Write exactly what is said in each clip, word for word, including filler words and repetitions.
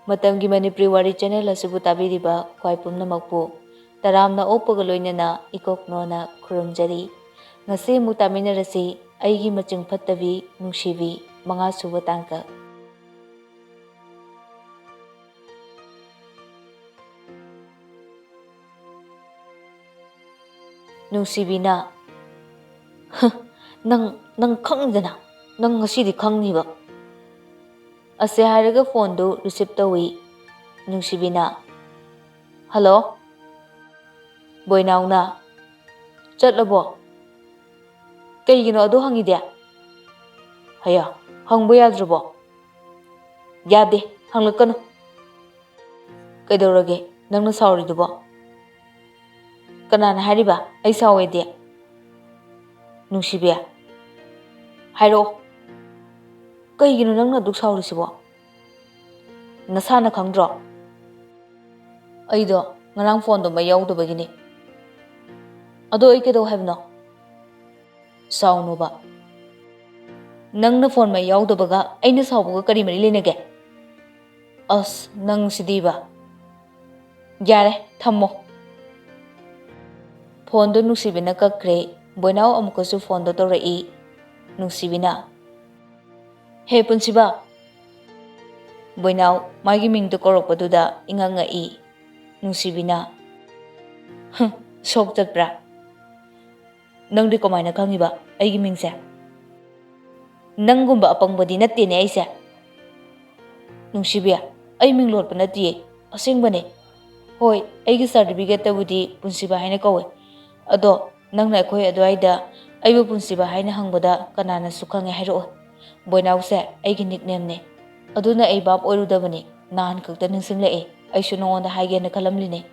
ꯃꯇꯝꯒꯤ ꯃꯅꯤꯄꯨꯔꯤ ꯋꯥꯔꯤ ꯆꯦꯅꯦꯜ ꯑꯁꯤꯕꯨ ꯇꯥꯕꯤꯔꯤꯕ ꯈ꯭ꯋꯥꯏ ꯄꯨꯝꯅꯃꯛꯄꯨ ꯇꯔꯥꯝꯅ ꯑꯣꯛꯄꯒ ꯂꯣꯏꯅꯅ ꯏꯀꯣꯛꯅꯣꯅ ꯈꯨꯔꯨꯝꯖꯔꯤ꯫ ꯉꯁꯤ ꯑꯃꯨꯛ ꯇꯥꯃꯤꯟꯅꯔꯁꯤ ꯑꯩꯒꯤ ꯃꯆꯤꯡ ꯐꯠꯇꯕꯤ ꯅꯨꯡꯁꯤꯕꯤ, ꯃꯉꯥꯁꯨꯕ ꯇꯥꯡꯀꯛ꯫ ꯅꯨꯡꯁꯤꯕꯤꯅ, "ꯍ, ꯅꯪ, ꯅꯪ ꯈꯪꯗꯅ, ꯅꯪ ꯉꯁꯤꯗꯤ ꯈꯪꯅꯤꯕ?" ꯑꯁꯤ ꯍꯥꯏꯔꯒ ꯐꯣꯟꯗꯨ ꯔꯤꯁꯤꯞ ꯇꯧꯏ꯫ ꯅꯨꯡꯁꯤꯕꯤꯅ, "ꯍꯜꯂꯣ?" ꯕꯣꯏꯅꯥꯎꯅ, "ꯆꯠꯂꯕꯣ? ꯀꯩꯒꯤꯅꯣ ꯑꯗꯨ ꯍꯪꯉꯤꯗꯤ?" "ꯍꯌꯥ, ꯍꯪꯕ ꯌꯥꯗ꯭ꯔꯕꯣ?" "ꯌꯥꯗꯦ, ꯍꯪꯂꯛꯀꯅꯨ꯫ ꯀꯩꯗꯧꯔꯒꯦ ꯅꯪꯅ ꯁꯥꯎꯔꯤꯗꯨꯕꯣ? ꯀꯅꯥꯅ ꯍꯥꯏꯔꯤꯕ ꯑꯩ ꯁꯥꯎꯋꯦꯗꯤ?" "ꯅꯨꯡꯁꯤꯕꯤ, ꯍꯥꯏꯔꯛꯑꯣ, ꯀꯩꯒꯤꯅꯣ ꯅꯪꯅ ꯑꯗꯨꯛ ꯁꯥꯎꯔꯤꯁꯤꯕꯣ? ꯅꯁꯥꯅ ꯈꯪꯗ꯭ꯔꯣ? ꯑꯩꯗꯣ ꯉꯔꯥꯡ ꯐꯣꯟꯗꯣ ꯃꯩ ꯌꯥꯎꯗꯕꯒꯤꯅꯦ꯫ ꯑꯗꯣ ꯑꯩ ꯀꯩꯗꯧ ꯍꯥꯏꯕꯅꯣ?" "ꯁꯥꯎꯅꯣꯕ꯫ ꯅꯪꯅ ꯐꯣꯟ ꯃꯩ ꯌꯥꯎꯗꯕꯒ ꯑꯩꯅ ꯁꯥꯎꯕꯒ ꯀꯔꯤ ꯃꯔꯤ ꯂꯩꯅꯒꯦ? ꯑꯁ, ꯅꯪ ꯁꯤꯗꯤꯕ꯫ ꯌꯥꯔꯦ, ꯊꯝꯃꯣ꯫" ꯐꯣꯟꯗꯣ ꯅꯨꯡꯁꯤꯕꯤꯅ ꯀꯛꯈ꯭ꯔꯦ꯫ ꯕꯣꯏꯅꯥꯎ ꯑꯃꯨꯛꯀꯁꯨ ꯐꯣꯟꯗꯣ ꯇꯧꯔꯛꯏ꯫ ꯅꯨꯡꯁꯤꯕꯤꯅ, "ꯍꯦ ꯄꯨꯟꯁꯤꯕ!" ꯕꯣꯏꯅꯥꯎ ꯃꯥꯒꯤ ꯃꯤꯡꯗꯣ ꯀꯧꯔꯛꯄꯗꯨꯗ ꯏꯉꯛ ꯉꯛꯏ꯫ ꯅꯨꯡꯁꯤꯕꯤꯅ, "ꯍꯝ, ꯁꯣꯛ ꯆꯠꯄ꯭ꯔꯥ? ꯅꯪꯗꯤ ꯀꯃꯥꯏꯅ ꯈꯪꯉꯤꯕ ꯑꯩꯒꯤ ꯃꯤꯡꯁꯦ?" "ꯅꯪꯒꯨꯝꯕ ꯑꯄꯪꯕꯗꯤ ꯅꯠꯇꯦꯅꯦ ꯑꯩꯁꯦ꯫" "ꯅꯨꯡꯁꯤꯕꯤ, ꯑꯩ ꯃꯤꯡ ꯂꯣꯠꯄ ꯅꯠꯇꯤꯌꯦ, ꯑꯁꯦꯡꯕꯅꯦ꯫ ꯍꯣꯏ, ꯑꯩꯒꯤ ꯁꯥꯔꯇꯤꯐꯤꯀꯦꯠꯇꯕꯨꯗꯤ ꯄꯨꯟꯁꯤꯕ ꯍꯥꯏꯅ ꯀꯧꯋꯦ꯫ ꯑꯗꯣ ꯅꯪꯅ ꯑꯩꯈꯣꯏ ꯑꯗꯨꯋꯥꯏꯗ ꯑꯩꯕꯨ ꯄꯨꯟꯁꯤꯕ ꯍꯥꯏꯅ ꯍꯪꯕꯗ ꯀꯅꯥꯅꯁꯨ ꯈꯪꯉꯦ ꯍꯥꯏꯔꯛꯑꯣꯏ꯫ ꯕꯣꯏꯅꯥꯎꯁꯦ ꯑꯩꯒꯤ ꯅꯤꯛꯅꯦꯝꯅꯦ꯫ ꯑꯗꯨꯅ ꯑꯩ ꯚꯥꯞ ꯑꯣꯏꯔꯨꯗꯕꯅꯤ, ꯅꯍꯥꯟ ꯈꯛꯇ ꯅꯤꯡꯁꯤꯡꯂꯛꯑꯦ꯫ ꯑꯩꯁꯨ ꯅꯉꯣꯟꯗ ꯍꯥꯏꯒꯦꯅ ꯈꯜꯂꯝꯂꯤꯅꯦ꯫"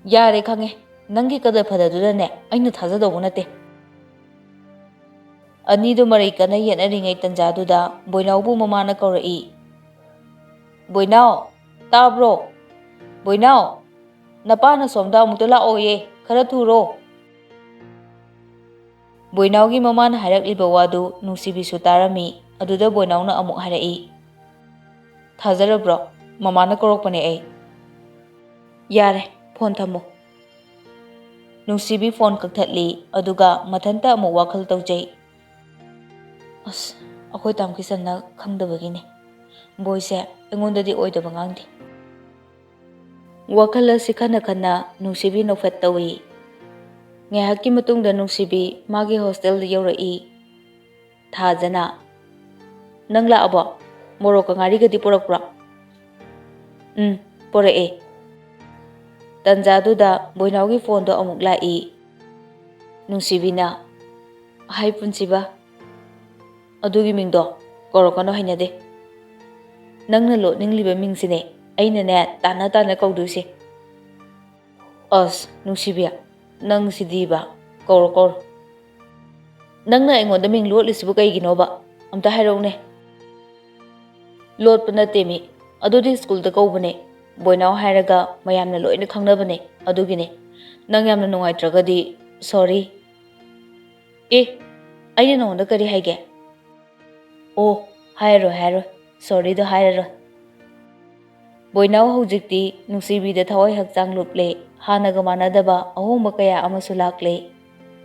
"ꯌꯥꯔꯦ, ꯈꯪꯉꯦ꯫ ꯅꯪꯒꯤ ꯀꯗꯔ ꯐꯗꯔꯗꯨꯗꯅꯦ ꯑꯩꯅ ꯊꯥꯖꯗꯧꯕ ꯅꯠꯇꯦ꯫" ꯑꯅꯤꯗꯨ ꯃꯔꯩ ꯀꯟꯅ ꯌꯦꯠꯅꯔꯤꯉꯩ ꯇꯟꯖꯥꯗꯨꯗ ꯕꯣꯏꯅꯥꯎꯕꯨ ꯃꯃꯥꯅ ꯀꯧꯔꯛꯏ꯫ "ꯕꯣꯏꯅꯥꯎ, ꯇꯥꯕ꯭ꯔꯣ? ꯕꯣꯏꯅꯥꯎ, ꯅꯄꯥꯅ ꯁꯣꯝꯗ ꯑꯃꯨꯛꯇ ꯂꯥꯛꯑꯣꯌꯦ, ꯈꯔ ꯊꯨꯔꯣ꯫" ꯕꯣꯏꯅꯥꯎꯒꯤ ꯃꯃꯥꯅ ꯍꯥꯏꯔꯛꯂꯤꯕ ꯋꯥꯗꯨ ꯅꯨꯡꯁꯤꯕꯤꯁꯨ ꯇꯥꯔꯝꯃꯤ꯫ ꯑꯗꯨꯗ ꯕꯣꯏꯅꯥꯎꯅ ꯑꯃꯨꯛ ꯍꯥꯏꯔꯛꯏ, ꯊꯥꯖꯔꯕ꯭ꯔꯣ? ꯃꯃꯥꯅ ꯀꯧꯔꯛꯄꯅꯦ ꯑꯩ꯫ ꯌꯥꯔꯦ, ꯐꯣꯟ ꯊꯝꯃꯣ꯫ ꯅꯨꯡꯁꯤꯕꯤ ꯐꯣꯟ ꯀꯛꯊꯠꯂꯤ, ꯑꯗꯨꯒ ꯃꯊꯟꯇ ꯑꯃꯨꯛ ꯋꯥꯈꯜ ꯇꯧꯖꯩ꯫ ꯑꯁ, ꯑꯩꯈꯣꯏ ꯇꯥꯝ ꯀꯤꯁꯟꯅ ꯈꯪꯗꯕꯒꯤꯅꯦ꯫ ꯕꯣꯏꯁꯦ ꯑꯩꯉꯣꯟꯗꯗꯤ ꯑꯣꯏꯗꯕ ꯉꯥꯡꯗꯦ꯫ ꯋꯥꯈꯜ ꯑꯁꯤ ꯈꯟꯅ ꯈꯟꯅ ꯅꯨꯡꯁꯤꯕꯤ ꯅꯣꯛꯐꯦꯠ ꯇꯧꯏ꯫ ꯉꯥꯏꯍꯥꯛꯀꯤ ꯃꯇꯨꯡꯗ ꯅꯨꯡꯁꯤꯕꯤ ꯃꯥꯒꯤ ꯍꯣꯁꯇꯦꯜꯗ ꯌꯧꯔꯛꯏ꯫ ꯊꯥꯖꯅ, "ꯅꯪ ꯂꯥꯛꯑꯕꯣ? ꯃꯣꯔꯣꯛꯀ ꯉꯥꯔꯤꯒꯗꯤ ꯄꯨꯔꯛꯄ꯭ꯔꯣ?" "ꯎꯝ, ꯄꯨꯔꯛꯑꯦ꯫" ꯇꯟꯖꯥꯗꯨꯗ ꯕꯣꯏꯅꯥꯎꯒꯤ ꯐꯣꯟꯗꯣ ꯑꯃꯨꯛ ꯂꯥꯛꯏ꯫ ꯅꯨꯡꯁꯤꯕꯤꯅ, "ꯍꯥꯏ ꯄꯨꯟꯁꯤꯕ, ꯑꯗꯨꯒꯤ ꯃꯤꯡꯗꯣ ꯀꯧꯔꯛꯀꯅꯣ, ꯍꯩꯅꯗꯦ꯫ ꯅꯪꯅ ꯂꯣꯠꯅꯤꯡꯂꯤꯕ ꯃꯤꯡꯁꯤꯅꯦ ꯑꯩꯅꯅꯦ ꯇꯥꯟꯅ ꯇꯥꯟꯅ ꯀꯧꯗꯣꯏꯁꯦ꯫" "ꯑꯁ, ꯅꯨꯡꯁꯤꯕꯤ, ꯅꯪ ꯁꯤꯗꯤꯕ꯫ ꯀꯧꯔꯣ, ꯀꯧꯔꯣ꯫ ꯅꯪꯅ ꯑꯩꯉꯣꯟꯗ ꯃꯤꯡ ꯂꯣꯠꯂꯤꯁꯤꯕꯨ ꯀꯩꯒꯤꯅꯣꯕ? ꯑꯝꯇ ꯍꯥꯏꯔꯛꯎꯅꯦ꯫" "ꯂꯣꯠꯄ ꯅꯠꯇꯦ ꯃꯤ, ꯑꯗꯨꯗꯤ ꯁ꯭ꯀꯨꯜꯗ ꯀꯧꯕꯅꯦ꯫ ꯕꯣꯏꯅꯥꯎ ꯍꯥꯏꯔꯒ ꯃꯌꯥꯝꯅ ꯂꯣꯏꯅ ꯈꯪꯅꯕꯅꯦ, ꯑꯗꯨꯒꯤꯅꯦ꯫ ꯅꯪ ꯌꯥꯝꯅ ꯅꯨꯡꯉꯥꯏꯇ꯭ꯔꯒꯗꯤ ꯁꯣꯔꯤ꯫" "ꯑꯦ, ꯑꯩꯅ ꯅꯉꯣꯟꯗ ꯀꯔꯤ ꯍꯥꯏꯒꯦ?" "ꯑꯣ, ꯍꯥꯏꯔꯣꯏ, ꯍꯥꯏꯔꯣꯏ꯫ ꯁꯣꯔꯤꯗꯣ ꯍꯥꯏꯔꯔꯣꯏ꯫" ꯕꯣꯏꯅꯥꯎ ꯍꯧꯖꯤꯛꯇꯤ ꯅꯨꯡꯁꯤꯕꯤꯗ ꯊꯋꯥꯏ ꯍꯛꯆꯥꯡ ꯂꯨꯞꯂꯦ꯫ ꯍꯥꯟꯅꯒ ꯃꯥꯟꯅꯗꯕ ꯑꯍꯣꯡꯕ ꯀꯌꯥ ꯑꯃꯁꯨ ꯂꯥꯛꯂꯦ꯫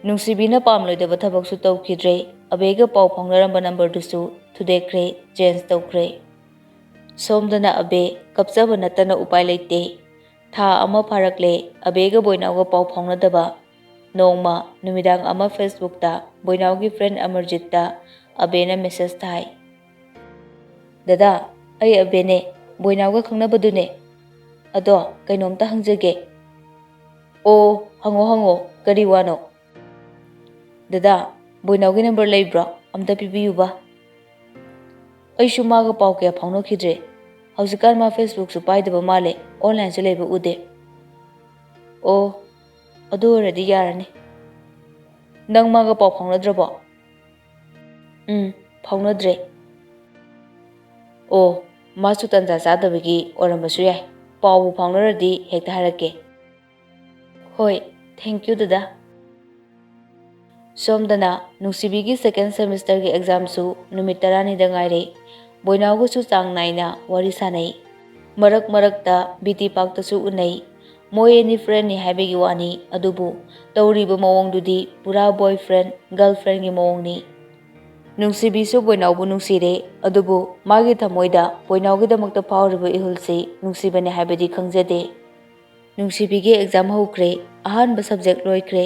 ꯅꯨꯡꯁꯤꯕꯤꯅ ꯄꯥꯝꯂꯣꯏꯗꯕ ꯊꯕꯛꯁꯨ ꯇꯧꯈꯤꯗ꯭ꯔꯦ꯫ ꯑꯕꯦꯒ ꯄꯥꯎ ꯐꯥꯎꯅꯔꯝꯕ ꯅꯝꯕꯔꯗꯨꯁꯨ ꯊꯨꯗꯦꯛꯈ꯭ꯔꯦ, ꯆꯦꯟꯖ ꯇꯧꯈ꯭ꯔꯦ꯫ ꯁꯣꯝꯗꯅ ꯑꯕꯦ ꯀꯞꯆꯕ ꯅꯠꯇꯅ ꯎꯄꯥꯏ ꯂꯩꯇꯦ꯫ ꯊꯥ ꯑꯃ ꯐꯥꯔꯛꯂꯦ ꯑꯕꯦꯒ ꯕꯣꯏꯅꯥꯎꯒ ꯄꯥꯎ ꯐꯥꯎꯅꯗꯕ꯫ ꯅꯣꯡꯃ ꯅꯨꯃꯤꯗꯥꯡ ꯑꯃ ꯐꯦꯁꯕꯨꯛꯇ ꯕꯣꯏꯅꯥꯎꯒꯤ ꯐ꯭ꯔꯦꯟ ꯑꯃꯔꯖꯤꯠꯇ ꯑꯕꯦꯅ ꯃꯦꯁꯦꯖ ꯊꯥꯏ꯫ "ꯗꯗꯥ, ꯑꯩ ꯑꯕꯦꯅꯦ, ꯕꯣꯏꯅꯥꯎꯒ ꯈꯪꯅꯕꯗꯨꯅꯦ꯫ ꯑꯗꯣ ꯀꯩꯅꯣꯝꯇ ꯍꯪꯖꯒꯦ꯫" "ꯑꯣ, ꯍꯪꯉꯣ ꯍꯪꯉꯣ, ꯀꯔꯤ ꯋꯥꯅꯣ?" "ꯗꯗꯥ, ꯕꯣꯏꯅꯥꯎꯒꯤ ꯅꯝꯕꯔ ꯂꯩꯕ꯭ꯔꯣ? ꯑꯝꯇ ꯄꯤꯕꯤꯌꯨꯕ꯫ ꯑꯩꯁꯨ ꯃꯥꯒ ꯄꯥꯎ ꯀꯌꯥ ꯐꯥꯎꯅꯈꯤꯗ꯭ꯔꯦ꯫ ꯍꯧꯖꯤꯛꯀꯥꯟ ꯃꯥ ꯐꯦꯁꯕꯨꯛꯁꯨ ꯄꯥꯏꯗꯕ ꯃꯥꯜꯂꯦ, ꯑꯣꯟꯂꯥꯏꯟꯁꯨ ꯂꯩꯕ ꯎꯗꯦ꯫" "ꯑꯣ, ꯑꯗꯨ ꯑꯣꯏꯔꯗꯤ ꯌꯥꯔꯅꯤ꯫ ꯅꯪ ꯃꯥꯒ ꯄꯥꯎ ꯐꯥꯎꯅꯗ꯭ꯔꯕꯣ?" "ꯎꯝ, ꯐꯥꯎꯅꯗ꯭ꯔꯦ꯫" "ꯑꯣ, ꯃꯥꯁꯨ ꯇꯟꯖꯥ ꯆꯥꯗꯕꯒꯤ ꯑꯣꯏꯔꯝꯕꯁꯨ ꯌꯥꯏ꯫ ꯄꯥꯎꯕꯨ ꯐꯥꯎꯅꯔꯗꯤ ꯍꯦꯛꯇ ꯍꯥꯏꯔꯛꯀꯦ꯫" "ꯍꯣꯏ, ꯊꯦꯡꯀ꯭ꯌꯨ ꯗꯗꯥ꯫" ꯁꯣꯝꯗꯅ ꯅꯨꯡꯁꯤꯕꯤꯒꯤ ꯁꯦꯀꯦꯟ ꯁꯦꯃꯤꯁꯇꯔꯒꯤ ꯑꯦꯛꯖꯥꯝꯁꯨ ꯅꯨꯃꯤꯠ ꯇꯔꯥꯅꯤꯗ ꯉꯥꯏꯔꯦ꯫ ꯕꯣꯏꯅꯥꯎꯒꯁꯨ ꯆꯥꯡ ꯅꯥꯏꯅ ꯋꯥꯔꯤ ꯁꯥꯟꯅꯩ꯫ ꯃꯔꯛ ꯃꯔꯛꯇ ꯕꯤ ꯇꯤ ꯄꯥꯔꯛꯇꯁꯨ ꯎꯅꯩ꯫ ꯃꯣꯏ ꯑꯅꯤ ꯐ꯭ꯔꯦꯟꯅꯤ ꯍꯥꯏꯕꯒꯤ ꯋꯥꯅꯤ, ꯑꯗꯨꯕꯨ ꯇꯧꯔꯤꯕ ꯃꯑꯣꯡꯗꯨꯗꯤ ꯄꯨꯔꯥ ꯕꯣꯏ ꯐ꯭ꯔꯦꯟ ꯒꯔꯜ ꯐ꯭ꯔꯦꯟꯒꯤ ꯃꯑꯣꯡꯅꯤ꯫ ꯅꯨꯡꯁꯤꯕꯤꯁꯨ ꯕꯣꯏꯅꯥꯎꯕꯨ ꯅꯨꯡꯁꯤꯔꯦ, ꯑꯗꯨꯕꯨ ꯃꯥꯒꯤ ꯊꯃꯣꯏꯗ ꯕꯣꯏꯅꯥꯎꯒꯤꯗꯃꯛꯇ ꯐꯥꯎꯔꯤꯕ ꯏꯍꯨꯜꯁꯤ ꯅꯨꯡꯁꯤꯕꯅꯤ ꯍꯥꯏꯕꯗꯤ ꯈꯪꯖꯗꯦ꯫ ꯅꯨꯡꯁꯤꯕꯤꯒꯤ ꯑꯦꯛꯖꯥꯝ ꯍꯧꯈ꯭ꯔꯦ, ꯑꯍꯥꯟꯕ ꯁꯕꯖꯦꯛ ꯂꯣꯏꯈ꯭ꯔꯦ꯫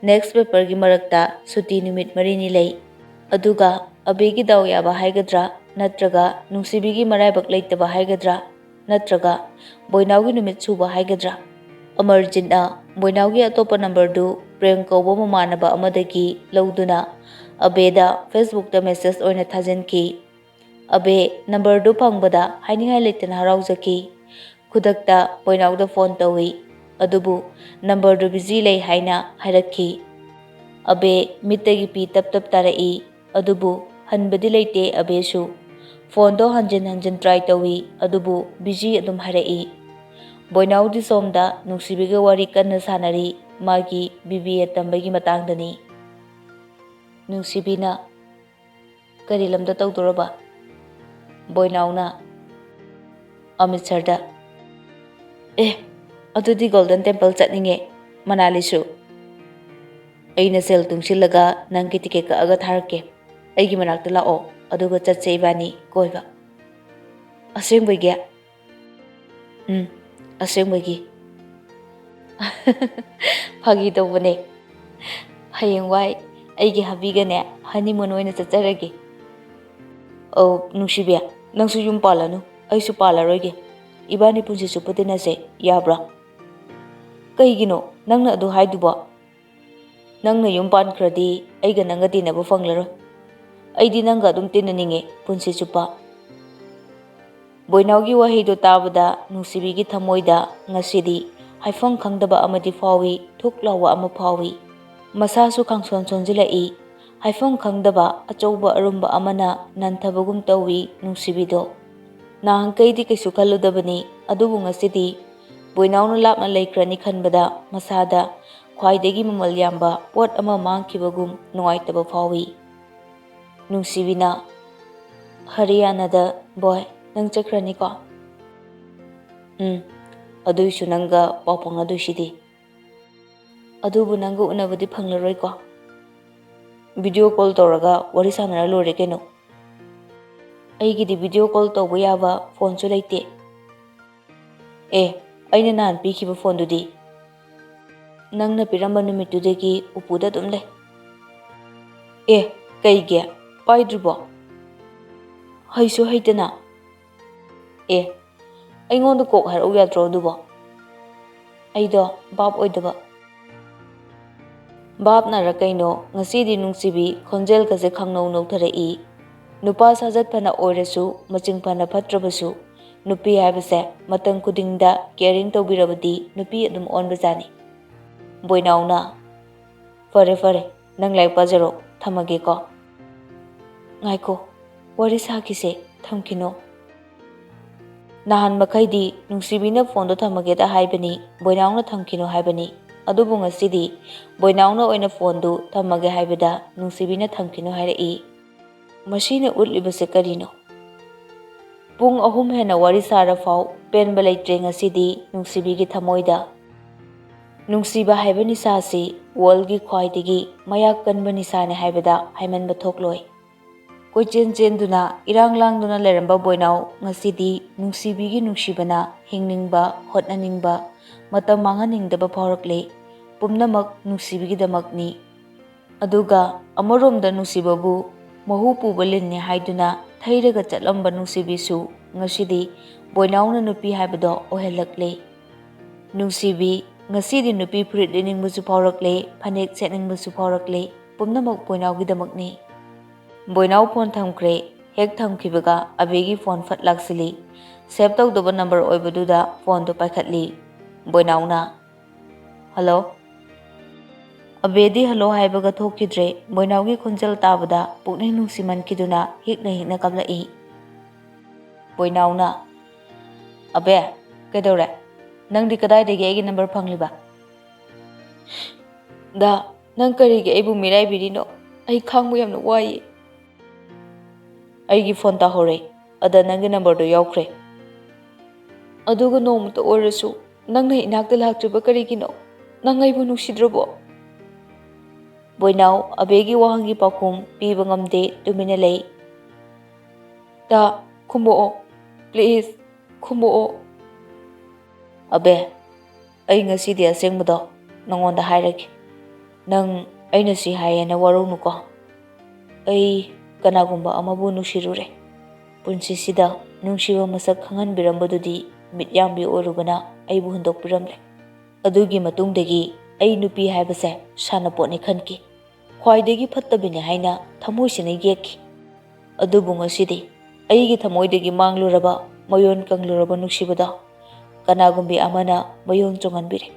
ꯅꯦꯛꯁ ꯄꯦꯄꯔꯒꯤ ꯃꯔꯛꯇ ꯁꯨꯇꯤ ꯅꯨꯃꯤꯠ ꯃꯔꯤꯅꯤ ꯂꯩ꯫ ꯑꯗꯨꯒ ꯑꯕꯦꯒꯤ ꯗꯥꯎ ꯌꯥꯕ ꯍꯥꯏꯒꯗ꯭ꯔꯥ, ꯅꯠꯇ꯭ꯔꯒ ꯅꯨꯡꯁꯤꯕꯤꯒꯤ ꯃꯔꯥꯏꯕꯛ ꯂꯩꯇꯕ ꯍꯥꯏꯒꯗ꯭ꯔꯥ, ꯅꯠꯇ꯭ꯔꯒ ꯕꯣꯏꯅꯥꯎꯒꯤ ꯅꯨꯃꯤꯠ ꯁꯨꯕ ꯍꯥꯏꯒꯗ꯭ꯔꯥ, ꯑꯃꯔꯖꯤꯠꯅ ꯕꯣꯏꯅꯥꯎꯒꯤ ꯑꯇꯣꯞꯄ ꯅꯝꯕꯔꯗꯨ ꯄ꯭ꯔꯦꯝ ꯀꯧꯕ ꯃꯃꯥꯟꯅꯕ ꯑꯃꯗꯒꯤ ꯂꯧꯗꯨꯅ ꯑꯕꯦꯗ ꯐꯦꯁꯕꯨꯛꯇ ꯃꯦꯁꯦꯖ ꯑꯣꯏꯅ ꯊꯥꯖꯤꯟꯈꯤ꯫ ꯑꯕꯦ ꯅꯝꯕꯔꯗꯨ ꯐꯪꯕꯗ ꯍꯥꯏꯅꯤꯡꯉꯥꯏ ꯂꯩꯇꯅ ꯍꯔꯥꯎꯖꯈꯤ꯫ ꯈꯨꯗꯛꯇ ꯕꯣꯏꯅꯥꯎꯗ ꯐꯣꯟ ꯇꯧꯏ, ꯑꯗꯨꯕꯨ ꯅꯝꯕꯔꯗꯨ ꯕꯤꯖꯤ ꯂꯩ ꯍꯥꯏꯅ ꯍꯥꯏꯔꯛꯈꯤ꯫ ꯑꯕꯦ ꯃꯤꯠꯇꯒꯤ ꯄꯤ ꯇꯞ ꯇꯞ ꯇꯥꯔꯛꯏ, ꯑꯗꯨꯕꯨ ꯍꯟꯕꯗꯤ ꯂꯩꯇꯦ ꯑꯕꯦꯁꯨ꯫ ꯐꯣꯟꯗꯣ ꯍꯟꯖꯤꯟ ꯍꯟꯖꯤꯟ ꯇ꯭ꯔꯥꯏ ꯇꯧꯏ, ꯑꯗꯨꯕꯨ ꯕꯤꯖꯤ ꯑꯗꯨꯝ ꯍꯥꯏꯔꯛꯏ꯫ ꯕꯣꯏꯅꯥꯎꯗꯤ ꯁꯣꯝꯗ ꯅꯨꯡꯁꯤꯕꯤꯒ ꯋꯥꯔꯤ ꯀꯟꯅ ꯁꯥꯟꯅꯔꯤ, ꯃꯥꯒꯤ ꯕꯤ ꯕꯤ ꯑꯦ ꯇꯝꯕꯒꯤ ꯃꯇꯥꯡꯗꯅꯤ꯫ ꯅꯨꯡꯁꯤꯕꯤꯅ, "ꯀꯔꯤ ꯂꯝꯗ ꯇꯧꯗꯣꯔꯕ?" ꯕꯣꯏꯅꯥꯎꯅ, "ꯑꯃ꯭ꯔꯤꯠꯁꯔꯗ꯫" "ꯑꯦ, ꯑꯗꯨꯗꯤ ꯒꯣꯜꯗꯟ ꯇꯦꯝꯄꯜ ꯆꯠꯅꯤꯡꯉꯦ, ꯃꯅꯥꯂꯤꯁꯨ꯫ ꯑꯩꯅ ꯁꯦꯜ ꯇꯨꯡꯁꯤꯜꯂꯒ ꯅꯪꯒꯤ ꯇꯤꯀꯦꯠ ꯀꯛꯑꯒ ꯊꯥꯔꯛꯀꯦ꯫ ꯑꯩꯒꯤ ꯃꯅꯥꯛꯇ ꯂꯥꯛꯑꯣ, ꯑꯗꯨꯒ ꯆꯠꯁꯦ ꯏꯕꯥꯅꯤ ꯀꯣꯏꯕ꯫" "ꯑꯁꯦꯡꯕꯒꯤ?" "ꯎꯝ, ꯑꯁꯦꯡꯕꯒꯤ꯫" "ꯐꯥꯒꯤ ꯇꯧꯕꯅꯦ꯫ ꯍꯌꯦꯡꯋꯥꯏ ꯑꯩꯒꯤ ꯍꯕꯤꯒꯅꯦ ꯍꯅꯤꯃꯨꯟ ꯑꯣꯏꯅ ꯆꯠꯆꯔꯒꯦ꯫" "ꯑꯧ, ꯅꯨꯡꯁꯤꯕꯤ, ꯅꯪꯁꯨ ꯌꯨꯝ ꯄꯥꯜꯂꯅꯨ, ꯑꯩꯁꯨ ꯄꯥꯜꯂꯔꯣꯏꯒꯦ꯫ ꯏꯕꯥꯅꯤ ꯄꯨꯟꯁꯤ ꯆꯨꯞꯄ ꯇꯤꯟꯅꯁꯦ, ꯌꯥꯕ꯭ꯔꯥ?" "ꯀꯩꯒꯤꯅꯣ ꯅꯪꯅ ꯑꯗꯨ ꯍꯥꯏꯗꯨꯕꯣ? ꯅꯪꯅ ꯌꯨꯝ ꯄꯥꯟꯈ꯭ꯔꯗꯤ ꯑꯩꯒ ꯅꯪꯒ ꯇꯤꯟꯅꯕ ꯐꯪꯂꯔꯣꯏ꯫ ꯑꯩꯗꯤ ꯅꯪꯒ ꯑꯗꯨꯝ ꯇꯤꯟꯅꯅꯤꯡꯉꯦ ꯄꯨꯟꯁꯤ ꯆꯨꯞꯄ꯫" ꯕꯣꯏꯅꯥꯎꯒꯤ ꯋꯥꯍꯩꯗꯨ ꯇꯥꯕꯗ ꯅꯨꯡꯁꯤꯕꯤꯒꯤ ꯊꯃꯣꯏꯗ ꯉꯁꯤꯗꯤ ꯍꯥꯏꯐꯝ ꯈꯪꯗꯕ ꯑꯃꯗꯤ ꯐꯥꯎꯏ, ꯊꯨꯛ ꯂꯥꯎꯕ ꯑꯃ ꯐꯥꯎꯏ꯫ ꯃꯁꯥꯁꯨ ꯈꯪꯁꯣꯟ ꯁꯣꯟꯖꯤꯜꯂꯛꯏ꯫ ꯍꯥꯏꯐꯝ ꯈꯪꯗꯕ ꯑꯆꯧꯕ ꯑꯔꯨꯝꯕ ꯑꯃꯅ ꯅꯟꯊꯕꯒꯨꯝ ꯇꯧꯏ ꯅꯨꯡꯁꯤꯕꯤꯗꯣ꯫ ꯅꯍꯥꯟꯈꯩꯗꯤ ꯀꯩꯁꯨ ꯈꯜꯂꯨꯗꯕꯅꯤ, ꯑꯗꯨꯕꯨ ꯉꯁꯤꯗꯤ ꯕꯣꯏꯅꯥꯎꯅ ꯂꯥꯞꯅ ꯂꯩꯈ꯭ꯔꯅꯤ ꯈꯟꯕꯗ ꯃꯁꯥꯗ ꯈ꯭ꯋꯥꯏꯗꯒꯤ ꯃꯃꯜ ꯌꯥꯝꯕ ꯄꯣꯠ ꯑꯃ ꯃꯥꯡꯈꯤꯕꯒꯨꯝ ꯅꯨꯡꯉꯥꯏꯇꯕ ꯐꯥꯎꯏ꯫ ꯅꯨꯡꯁꯤꯕꯤꯅ, ꯍꯔꯤꯌꯥꯅꯥꯗ꯫ ꯕꯣꯏ, ꯅꯪ ꯆꯠꯈ꯭ꯔꯅꯤꯀꯣ? ꯎꯝ, ꯑꯗꯨꯏꯁꯨ ꯅꯪꯒ ꯄꯥꯎ ꯐꯥꯎꯅꯗꯣꯏꯁꯤꯗꯤ꯫ ꯑꯗꯨꯕꯨ ꯅꯪꯒ ꯎꯅꯕꯗꯤ ꯐꯪꯂꯔꯣꯏꯀꯣ? ꯚꯤꯗꯤꯑꯣ ꯀꯣꯜ ꯇꯧꯔꯒ ꯋꯥꯔꯤ ꯁꯥꯟꯅꯔ ꯂꯣꯏꯔꯦ ꯀꯩꯅꯣ꯫ ꯑꯩꯒꯤꯗꯤ ꯚꯤꯗꯤꯑꯣ ꯀꯣꯜ ꯇꯧꯕ ꯌꯥꯕ ꯐꯣꯟꯁꯨ ꯂꯩꯇꯦ꯫ ꯑꯦ, ꯑꯩꯅ ꯅꯍꯥꯟ ꯄꯤꯈꯤꯕ ꯐꯣꯟꯗꯨꯗꯤ? ꯅꯪꯅ ꯄꯤꯔꯝꯕ ꯅꯨꯃꯤꯠꯇꯨꯗꯒꯤ ꯎꯄꯨꯗ ꯑꯗꯨꯝ ꯂꯩ꯫ ꯑꯦ, ꯀꯩꯒꯤ? ꯄꯥꯏꯗ꯭ꯔꯤꯕꯣ? ꯍꯩꯁꯨ ꯍꯩꯇꯅ꯫ ꯑꯦ, ꯑꯩꯉꯣꯟꯗ ꯀꯣꯛ ꯍꯥꯏꯔꯛꯎ ꯌꯥꯗ꯭ꯔꯣ ꯑꯗꯨꯕꯣ? ꯑꯩꯗꯣ ꯚꯥꯞ ꯑꯣꯏꯗꯕ꯫ ꯚꯥꯞꯅꯔ ꯀꯩꯅꯣ, ꯉꯁꯤꯗꯤ ꯅꯨꯡꯁꯤꯕꯤ ꯈꯣꯟꯖꯦꯜꯒꯁꯦ ꯈꯪꯅꯧ ꯅꯧꯊꯔꯛꯏ꯫ ꯅꯨꯄꯥ ꯁꯥꯖꯠ ꯐꯅ ꯑꯣꯏꯔꯁꯨ, ꯃꯆꯤꯡ ꯐꯅ ꯐꯠꯇ꯭ꯔꯕꯁꯨ, ꯅꯨꯄꯤ ꯍꯥꯏꯕꯁꯦ ꯃꯇꯝ ꯈꯨꯗꯤꯡꯗ ꯀꯦꯌꯔꯤꯡ ꯇꯧꯕꯤꯔꯕꯗꯤ ꯅꯨꯄꯤ ꯑꯗꯨꯝ ꯑꯣꯟꯕꯖꯥꯠꯅꯤ꯫ ꯕꯣꯏꯅꯥꯎꯅ, "ꯐꯔꯦ, ꯐꯔꯦ, ꯅꯪ ꯂꯥꯏꯔꯤꯛ ꯄꯥꯖꯔꯣ, ꯊꯝꯃꯒꯦꯀꯣ꯫" "ꯉꯥꯏꯈꯣ, ꯋꯥꯔꯤ ꯁꯥꯈꯤꯁꯦ, ꯊꯝꯈꯤꯅꯣ꯫" ꯅꯍꯥꯟ ꯃꯈꯩꯗꯤ ꯅꯨꯡꯁꯤꯕꯤꯅ ꯐꯣꯟꯗꯣ ꯊꯝꯃꯒꯦꯗ ꯍꯥꯏꯕꯅꯤ, ꯕꯣꯏꯅꯥꯎꯅ ꯊꯝꯈꯤꯅꯨ ꯍꯥꯏꯕꯅꯤ꯫ ꯑꯗꯨꯕꯨ ꯉꯁꯤꯗꯤ ꯕꯣꯏꯅꯥꯎꯅ ꯑꯣꯏꯅ ꯐꯣꯟꯗꯨ ꯊꯝꯃꯒꯦ ꯍꯥꯏꯕꯗ ꯅꯨꯡꯁꯤꯕꯤꯅ ꯊꯝꯈꯤꯅꯨ ꯍꯥꯏꯔꯛꯏ꯫ ꯃꯁꯤꯅ ꯎꯠꯂꯤꯕꯁꯦ ꯀꯔꯤꯅꯣ? ꯄꯨꯡ ꯑꯍꯨꯝ ꯍꯦꯟꯅ ꯋꯥꯔꯤ ꯁꯥꯔꯐꯥꯎ ꯄꯦꯟꯕ ꯂꯩꯇ꯭ꯔꯦ ꯉꯁꯤꯗꯤ ꯅꯨꯡꯁꯤꯕꯤꯒꯤ ꯊꯃꯣꯏꯗ꯫ ꯅꯨꯡꯁꯤꯕ ꯍꯥꯏꯕ ꯅꯤꯁꯥꯁꯤ ꯋꯥꯔꯜꯒꯤ ꯈ꯭ꯋꯥꯏꯗꯒꯤ ꯃꯌꯥꯛ ꯀꯟꯕ ꯅꯤꯁꯥꯅꯦ ꯍꯥꯏꯕꯗ ꯍꯥꯏꯃꯟꯕ ꯊꯣꯛꯂꯣꯏ꯫ ꯀꯣꯏꯆꯦꯟ ꯆꯦꯟꯗꯨꯅ, ꯏꯔꯥꯡ ꯂꯥꯡꯗꯨꯅ ꯂꯩꯔꯝꯕ ꯕꯣꯏꯅꯥꯎ ꯉꯁꯤꯗꯤ ꯅꯨꯡꯁꯤꯕꯤꯒꯤ ꯅꯨꯡꯁꯤꯕꯅ ꯍꯤꯡꯅꯤꯡꯕ, ꯍꯣꯠꯅꯅꯤꯡꯕ, ꯃꯇꯝ ꯃꯥꯡꯍꯟꯅꯤꯡꯗꯕ ꯐꯥꯎꯔꯛꯂꯦ꯫ ꯄꯨꯝꯅꯃꯛ ꯅꯨꯡꯁꯤꯕꯤꯒꯤꯗꯃꯛꯅꯤ꯫ ꯑꯗꯨꯒ ꯑꯃꯔꯣꯝꯗ ꯅꯨꯡꯁꯤꯕꯕꯨ ꯃꯍꯨ ꯄꯨꯕ ꯂꯤꯟꯅꯤ ꯍꯥꯏꯗꯨꯅ ꯊꯩꯔꯒ ꯆꯠꯂꯝꯕ ꯅꯨꯡꯁꯤꯕꯤꯁꯨ ꯉꯁꯤꯗꯤ ꯕꯣꯏꯅꯥꯎꯅ ꯅꯨꯄꯤ ꯍꯥꯏꯕꯗꯣ ꯑꯣꯏꯍꯜꯂꯛꯂꯦ꯫ ꯅꯨꯡꯁꯤꯕꯤ, ꯉꯁꯤꯗꯤ ꯅꯨꯄꯤ ꯐꯨꯔꯤꯠ ꯂꯤꯠꯅꯤꯡꯕꯁꯨ ꯐꯥꯎꯔꯛꯂꯦ, ꯐꯅꯦꯛ ꯁꯦꯠꯅꯤꯡꯕꯁꯨ ꯐꯥꯎꯔꯛꯂꯦ꯫ ꯄꯨꯝꯅꯃꯛ ꯕꯣꯏꯅꯥꯎꯒꯤꯗꯃꯛꯅꯤ꯫ ꯕꯣꯏꯅꯥꯎ ꯐꯣꯟ ꯊꯝꯈ꯭ꯔꯦ꯫ ꯍꯦꯛ ꯊꯝꯈꯤꯕꯒ ꯑꯕꯦꯒꯤ ꯐꯣꯟ ꯐꯠ ꯂꯥꯛꯁꯤꯜꯂꯤ꯫ ꯁꯦꯚ ꯇꯧꯗꯕ ꯅꯝꯕꯔ ꯑꯣꯏꯕꯗꯨꯗ ꯐꯣꯟꯗꯨ ꯄꯥꯏꯈꯠꯂꯤ꯫ ꯕꯣꯏꯅꯥꯎꯅ, "ꯍꯜꯂꯣ?" ꯑꯕꯦꯗꯤ ꯍꯜꯂꯣ ꯍꯥꯏꯕꯒ ꯊꯣꯛꯈꯤꯗ꯭ꯔꯦ꯫ ꯕꯣꯏꯅꯥꯎꯒꯤ ꯈꯣꯟꯖꯦꯜ ꯇꯥꯕꯗ ꯄꯨꯛꯅꯤꯡ ꯅꯨꯡꯁꯤꯃꯟꯈꯤꯗꯨꯅ ꯍꯤꯛꯅ ꯍꯤꯛꯅ ꯀꯞꯂꯛꯏ꯫ ꯕꯣꯏꯅꯥꯎꯅ, "ꯑꯕꯦ, ꯀꯩꯗꯧꯔꯦ? ꯅꯪꯗꯤ ꯀꯗꯥꯏꯗꯒꯤ ꯑꯩꯒꯤ ꯅꯝꯕꯔ ꯐꯪꯂꯤꯕ?" "ꯗꯥ, ꯅꯪ ꯀꯔꯤꯒꯤ ꯑꯩꯕꯨ ꯃꯤꯔꯥꯏꯕꯤꯔꯤꯅꯣ? ꯑꯩ ꯈꯥꯡꯕ ꯌꯥꯝꯅ ꯋꯥꯏꯌꯦ꯫" ꯑꯩꯒꯤ ꯐꯣꯟ ꯇꯥꯍꯧꯔꯦ, ꯑꯗ ꯅꯪꯒꯤ ꯅꯝꯕꯔꯗꯣ ꯌꯥꯎꯈ꯭ꯔꯦ꯫ ꯑꯗꯨꯒ ꯅꯣꯡꯃꯇ ꯑꯣꯏꯔꯁꯨ ꯅꯪꯅ ꯏꯅꯥꯛꯇ ꯂꯥꯛꯇ꯭ꯔꯤꯕ ꯀꯔꯤꯒꯤꯅꯣ? ꯅꯪ ꯑꯩꯕꯨ ꯅꯨꯡꯁꯤꯗ꯭ꯔꯕꯣ?" ꯕꯣꯏꯅꯥꯎ ꯑꯕꯦꯒꯤ ꯋꯥꯍꯪꯒꯤ ꯄꯥꯎꯈꯨꯝ ꯄꯤꯕ ꯉꯝꯗꯦ, ꯇꯨꯃꯤꯟꯅ ꯂꯩ꯫ "ꯗꯥ, ꯈꯨꯝꯃꯛꯑꯣ꯫ Please, ꯈꯨꯝꯃꯛꯑꯣ꯫" "ꯑꯕꯦ, ꯑꯩ ꯉꯁꯤꯗꯤ ꯑꯁꯦꯡꯕꯗꯣ ꯅꯉꯣꯟꯗ ꯍꯥꯏꯔꯒꯦ꯫ ꯅꯪ ꯑꯩꯅ ꯁꯤ ꯍꯥꯏꯌꯦꯅ ꯋꯥꯔꯧꯅꯨꯀꯣ꯫ ꯑꯩ ꯀꯅꯥꯒꯨꯝꯕ ꯑꯃꯕꯨ ꯅꯨꯡꯁꯤꯔꯨꯔꯦ꯫ ꯄꯨꯟꯁꯤꯁꯤꯗ ꯅꯨꯡꯁꯤꯕ ꯃꯁꯛ ꯈꯪꯍꯟꯕꯤꯔꯝꯕꯗꯨꯗꯤ ꯃꯤꯠꯌꯥꯝꯕꯤ ꯑꯣꯏꯔꯨꯕꯅ ꯑꯩꯕꯨ ꯍꯨꯟꯗꯣꯛꯄꯤꯔꯝꯂꯦ꯫ ꯑꯗꯨꯒꯤ ꯃꯇꯨꯡꯗꯒꯤ ꯑꯩ ꯅꯨꯄꯤ ꯍꯥꯏꯕꯁꯦ ꯁꯥꯟꯅꯄꯣꯠꯅꯤ ꯈꯟꯈꯤ꯫ ꯈ꯭ꯋꯥꯏꯗꯒꯤ ꯐꯠꯇꯕꯤꯅꯤ ꯍꯥꯏꯅ ꯊꯃꯣꯏꯁꯤꯅ ꯌꯦꯛꯈꯤ꯫ ꯑꯗꯨꯕꯨ ꯉꯁꯤꯗꯤ ꯑꯩꯒꯤ ꯊꯃꯣꯏꯗꯒꯤ ꯃꯥꯡꯂꯨꯔꯕ, ꯃꯌꯣꯟ ꯀꯪꯂꯨꯔꯕ ꯅꯨꯡꯁꯤꯕꯗꯣ ꯀꯅꯥꯒꯨꯝꯕꯤ ꯑꯃꯅ ꯃꯌꯣꯟ ꯆꯣꯡꯍꯟꯕꯤꯔꯦ꯫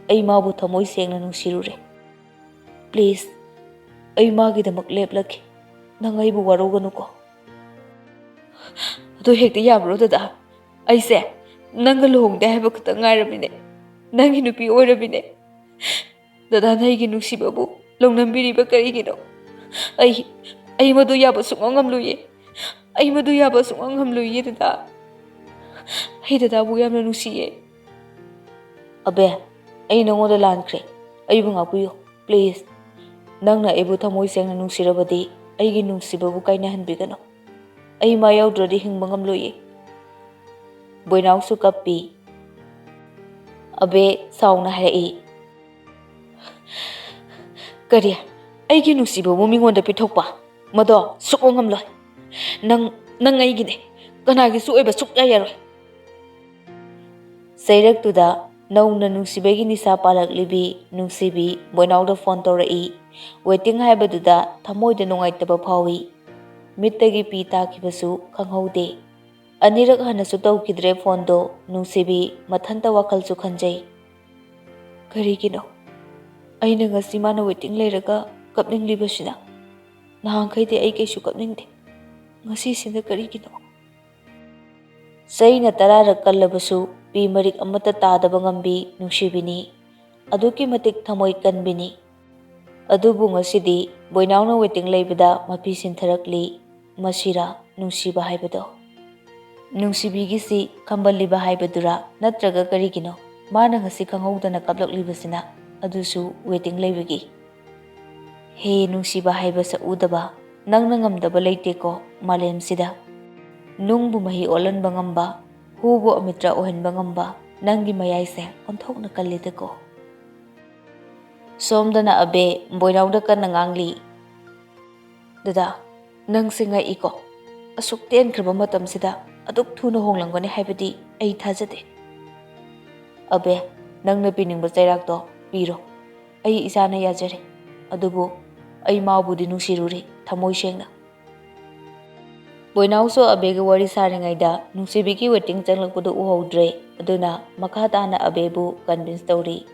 ꯑꯩ ꯃꯥꯕꯨ ꯊꯃꯣꯏ ꯁꯦꯡꯅ ꯅꯨꯡꯁꯤꯔꯨꯔꯦ꯫ Please, ꯑꯩ ꯃꯥꯒꯤꯗꯃꯛ ꯂꯦꯞꯂꯒꯦ꯫ ꯅꯪ ꯑꯩꯕꯨ ꯋꯥꯔꯧꯒꯅꯨꯀꯣ꯫" "ꯑꯗꯨ ꯍꯦꯛꯇ ꯌꯥꯕ꯭ꯔꯣ, ꯗꯗꯥ? ꯑꯩꯁꯦ ꯅꯪꯒ ꯂꯨꯍꯣꯡꯗꯦ ꯍꯥꯏꯕ ꯈꯛꯇ ꯉꯥꯏꯔꯕꯤꯅꯦ꯫ ꯅꯪꯒꯤ ꯅꯨꯄꯤ ꯑꯣꯏꯔꯕꯤꯅꯦ꯫ ꯗꯗꯥꯅ ꯑꯩꯒꯤ ꯅꯨꯡꯁꯤꯕꯕꯨ ꯂꯧꯅꯝꯕꯤꯔꯤꯕ ꯀꯔꯤꯒꯤꯅꯣ? ꯑꯩ, ꯑꯩ ꯃꯗꯨ ꯌꯥꯕ ꯁꯨꯡꯉꯝ ꯉꯝꯂꯣꯏꯌꯦ꯫ ꯑꯩ ꯃꯗꯨ ꯌꯥꯕ ꯁꯨꯡꯉꯝ ꯉꯝꯂꯣꯏꯌꯦ, ꯗꯗꯥ꯫ ꯑꯩ ꯗꯗꯥꯕꯨ ꯌꯥꯝꯅ ꯅꯨꯡꯁꯤꯌꯦ꯫" "ꯑꯕꯦ, ꯑꯩ ꯅꯉꯣꯟꯗ ꯂꯥꯟꯈ꯭ꯔꯦ꯫ ꯑꯩꯕꯨ ꯉꯥꯛꯄꯤꯌꯨ, please꯫ ꯅꯪꯅ ꯑꯩꯕꯨ ꯊꯃꯣꯏ ꯁꯦꯡꯅ ꯅꯨꯡꯁꯤꯔꯕꯗꯤ ꯑꯩꯒꯤ ꯅꯨꯡꯁꯤꯕꯕꯨ ꯀꯥꯏꯅꯍꯟꯕꯤꯒꯅꯨ꯫ ꯑꯩ ꯃꯥ ꯌꯥꯎꯗ꯭ꯔꯗꯤ ꯍꯤꯡꯕ ꯉꯝꯂꯣꯏꯌꯦ꯫" ꯕꯣꯏꯅꯥꯎꯁꯨ ꯀꯞꯄꯤ꯫ ꯑꯕꯦ ꯁꯥꯎꯅ ꯍꯥꯏꯔꯛꯏ, "ꯀꯔꯤ? ꯑꯩꯒꯤ ꯅꯨꯡꯁꯤꯕꯕꯨ ꯃꯤꯉꯣꯟꯗ ꯄꯤꯊꯣꯛꯄ? ꯃꯗꯣ ꯁꯨꯛꯉꯝ ꯉꯝꯂꯣꯏ꯫ ꯅꯪ, ꯅꯪ ꯑꯩꯒꯤꯅꯦ꯫ ꯀꯅꯥꯒꯤꯁꯨ ꯑꯣꯏꯕ ꯁꯨꯛꯌꯥ ꯌꯥꯔꯣꯏ꯫" ꯆꯩꯔꯛꯇꯨꯗ ꯅꯧꯅ ꯅꯨꯡꯁꯤꯕꯒꯤ ꯅꯤꯁꯥ ꯄꯥꯜꯂꯛꯂꯤꯕꯤ ꯅꯨꯡꯁꯤꯕꯤ ꯕꯣꯏꯅꯥꯎꯗ ꯐꯣꯟ ꯇꯧꯔꯛꯏ꯫ Waiting ꯍꯥꯏꯕꯗꯨꯗ ꯊꯃꯣꯏꯗ ꯅꯨꯡꯉꯥꯏꯇꯕ ꯐꯥꯎꯏ꯫ ꯃꯤꯠꯇꯒꯤ ꯄꯤ ꯇꯥꯈꯤꯕꯁꯨ ꯈꯪꯍꯧꯗꯦ꯫ ꯑꯅꯤꯔꯛ ꯍꯟꯅꯁꯨ ꯇꯧꯈꯤꯗ꯭ꯔꯦ ꯐꯣꯟꯗꯣ꯫ ꯅꯨꯡꯁꯤꯕꯤ ꯃꯊꯟꯇ ꯋꯥꯈꯜꯁꯨ ꯈꯟꯖꯩ꯫ "ꯀꯔꯤꯒꯤꯅꯣ ꯑꯩꯅ ꯉꯁꯤ ꯃꯥꯅ waiting ꯂꯩꯔꯒ ꯀꯞꯅꯤꯡꯂꯤꯕꯁꯤꯅ? ꯅꯍꯥꯟꯈꯩꯗꯤ ꯑꯩ ꯀꯩꯁꯨ ꯀꯞꯅꯤꯡꯗꯦ꯫ ꯉꯁꯤꯁꯤꯅ ꯀꯔꯤꯒꯤꯅꯣ?" ꯆꯩꯅ ꯇꯔꯥꯔꯛ ꯀꯜꯂꯕꯁꯨ ꯄꯤ ꯃꯔꯤꯛ ꯑꯃꯠꯇ ꯇꯥꯗꯕ ꯉꯝꯕꯤ ꯅꯨꯡꯁꯤꯕꯤꯅꯤ꯫ ꯑꯗꯨꯛꯀꯤ ꯃꯇꯤꯛ ꯊꯃꯣꯏ ꯀꯟꯕꯤꯅꯤ꯫ ꯑꯗꯨꯕꯨ ꯉꯁꯤꯗꯤ ꯕꯣꯏꯅꯥꯎꯅ waiting ꯂꯩꯕꯗ ꯃꯄꯤ ꯁꯤꯟꯊꯔꯛꯂꯤ꯫ ꯃꯁꯤꯔꯥ ꯅꯨꯡꯁꯤꯕ ꯍꯥꯏꯕꯗꯣ? ꯅꯨꯡꯁꯤꯕꯤꯒꯤꯁꯤ ꯈꯝꯕꯜꯂꯤꯕ ꯍꯥꯏꯕꯗꯨꯔꯥ, ꯅꯠꯇ꯭ꯔꯒ ꯀꯔꯤꯒꯤꯅꯣ ꯃꯥꯅ ꯉꯁꯤ ꯈꯪꯍꯧꯗꯅ ꯀꯞꯂꯛꯂꯤꯕꯁꯤꯅ? ꯑꯗꯨꯁꯨ waiting ꯂꯩꯕꯒꯤ꯫ ꯍꯦ ꯅꯨꯡꯁꯤꯕ ꯍꯥꯏꯕ ꯁꯛ ꯎꯗꯕ, ꯅꯪꯅ ꯉꯝꯗꯕ ꯂꯩꯇꯦꯀꯣ ꯃꯥꯂꯦꯝꯁꯤꯗ꯫ ꯅꯨꯡꯕꯨ ꯃꯍꯤ ꯑꯣꯜꯍꯟꯕ ꯉꯝꯕ, ꯍꯨꯕꯨ ꯑꯃꯤꯇ꯭ꯔ ꯑꯣꯏꯍꯟꯕ ꯉꯝꯕ ꯅꯪꯒꯤ ꯃꯌꯥꯏꯁꯦ ꯑꯣꯟꯊꯣꯛꯅ ꯀꯜꯂꯤꯗꯀꯣ꯫ ꯁꯣꯝꯗꯅ ꯑꯕꯦ ꯕꯣꯏꯅꯥꯎꯗ ꯀꯟꯅ ꯉꯥꯡꯂꯤ꯫ ꯗꯗꯥ, ꯅꯪꯁꯦ ꯉꯛꯏꯀꯣ꯫ ꯑꯁꯨꯛ ꯇꯦꯟꯈ꯭ꯔꯕ ꯃꯇꯝꯁꯤꯗ ꯑꯗꯨꯛ ꯊꯨꯅ ꯍꯣꯡꯂꯝꯒꯅꯤ ꯍꯥꯏꯕꯗꯤ ꯑꯩ ꯊꯥꯖꯗꯦ꯫ ꯑꯕꯦ, ꯅꯪꯅ ꯄꯤꯅꯤꯡꯕ ꯆꯩꯔꯥꯛꯇꯣ ꯄꯤꯔꯣ꯫ ꯑꯩ ꯏꯆꯥꯅ ꯌꯥꯖꯔꯦ꯫ ꯑꯗꯨꯕꯨ ꯑꯩ ꯃꯥꯕꯨꯗꯤ ꯅꯨꯡꯁꯤꯔꯨꯔꯦ ꯊꯃꯣꯏ ꯁꯦꯡꯅ꯫ ꯕꯣꯏꯅꯥꯎꯁꯨ ꯑꯕꯦꯒ ꯋꯥꯔꯤ ꯁꯥꯔꯤꯉꯩꯗ ꯅꯨꯡꯁꯤꯕꯤꯒꯤ waiting ꯆꯪꯂꯛꯄꯗꯨ ꯎꯍꯧꯗ꯭ꯔꯦ, ꯑꯗꯨꯅ ꯃꯈꯥ ꯇꯥꯅ ꯑꯕꯦꯕꯨ convince ꯇꯧꯔꯤ꯫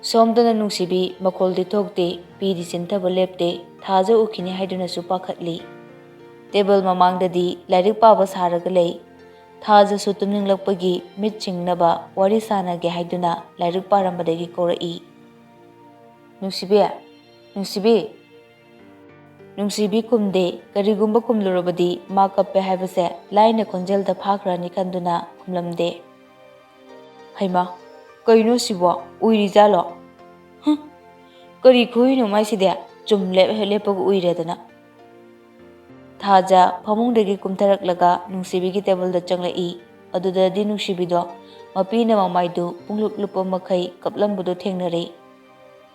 ꯁꯣꯝꯗꯅ ꯅꯨꯡꯁꯤꯕꯤ ꯃꯈꯣꯜꯗꯤ ꯊꯣꯛꯇꯦ, ꯄꯤꯗꯤ ꯆꯤꯟꯊꯕ ꯂꯦꯞꯇꯦ, ꯊꯥꯖ ꯎꯈꯤꯅꯤ ꯍꯥꯏꯗꯨꯅꯁꯨ ꯄꯥꯈꯠꯂꯤ꯫ Table ꯃꯃꯥꯡꯗꯗꯤ ꯂꯥꯏꯔꯤꯛ ꯄꯥꯕ ꯁꯥꯔꯒ ꯂꯩ꯫ ꯊꯥꯖꯁꯨ ꯇꯨꯝꯅꯤꯡꯂꯛꯄꯒꯤ ꯃꯤꯠ ꯁꯤꯡꯅꯕ ꯋꯥꯔꯤ ꯁꯥꯟꯅꯒꯦ ꯍꯥꯏꯗꯨꯅ ꯂꯥꯏꯔꯤꯛ ꯄꯥꯔꯝꯕꯗꯒꯤ ꯀꯧꯔꯛꯏ꯫ ꯅꯨꯡꯁꯤꯕꯤ, ꯅꯨꯡꯁꯤꯕꯤ꯫ ꯅꯨꯡꯁꯤꯕꯤ ꯈꯨꯝꯗꯦ꯫ ꯀꯔꯤꯒꯨꯝꯕ ꯈꯨꯝꯂꯨꯔꯕꯗꯤ ꯃꯥ ꯀꯞꯄꯦ ꯍꯥꯏꯕꯁꯦ ꯂꯥꯏꯅ ꯈꯣꯟꯖꯦꯜꯗ ꯐꯥꯈ꯭ꯔꯅꯤ ꯈꯟꯗꯨꯅ ꯈꯨꯝꯂꯝꯗꯦ꯫ ꯍꯩꯃꯥ, ꯀꯩꯅꯣ ꯁꯤꯕꯣ? ꯎꯏꯔꯤꯖꯥꯠꯂꯣ? ꯍꯨꯝ, ꯀꯔꯤ ꯈꯨꯍꯨꯏꯅꯣ ꯃꯥꯏꯁꯤꯗꯤ? ꯆꯨꯝ ꯂꯦꯞ ꯍꯦꯛ ꯂꯦꯞꯄꯒ ꯎꯏꯔꯦꯗꯅ꯫ ꯊꯥꯖ ꯐꯃꯨꯡꯗꯒꯤ ꯀꯨꯝꯊꯔꯛꯂꯒ ꯅꯨꯡꯁꯤꯕꯤꯒꯤ ꯇꯦꯕꯜꯗ ꯆꯪꯂꯛꯏ꯫ ꯑꯗꯨꯗꯗꯤ ꯅꯨꯡꯁꯤꯕꯤꯗꯣ ꯃꯄꯤꯅ ꯃꯃꯥꯏꯗꯨ ꯄꯨꯡꯂꯨꯞ ꯂꯨꯞꯄ ꯃꯈꯩ ꯀꯞꯂꯝꯕꯗꯨ ꯊꯦꯡꯅꯔꯦ꯫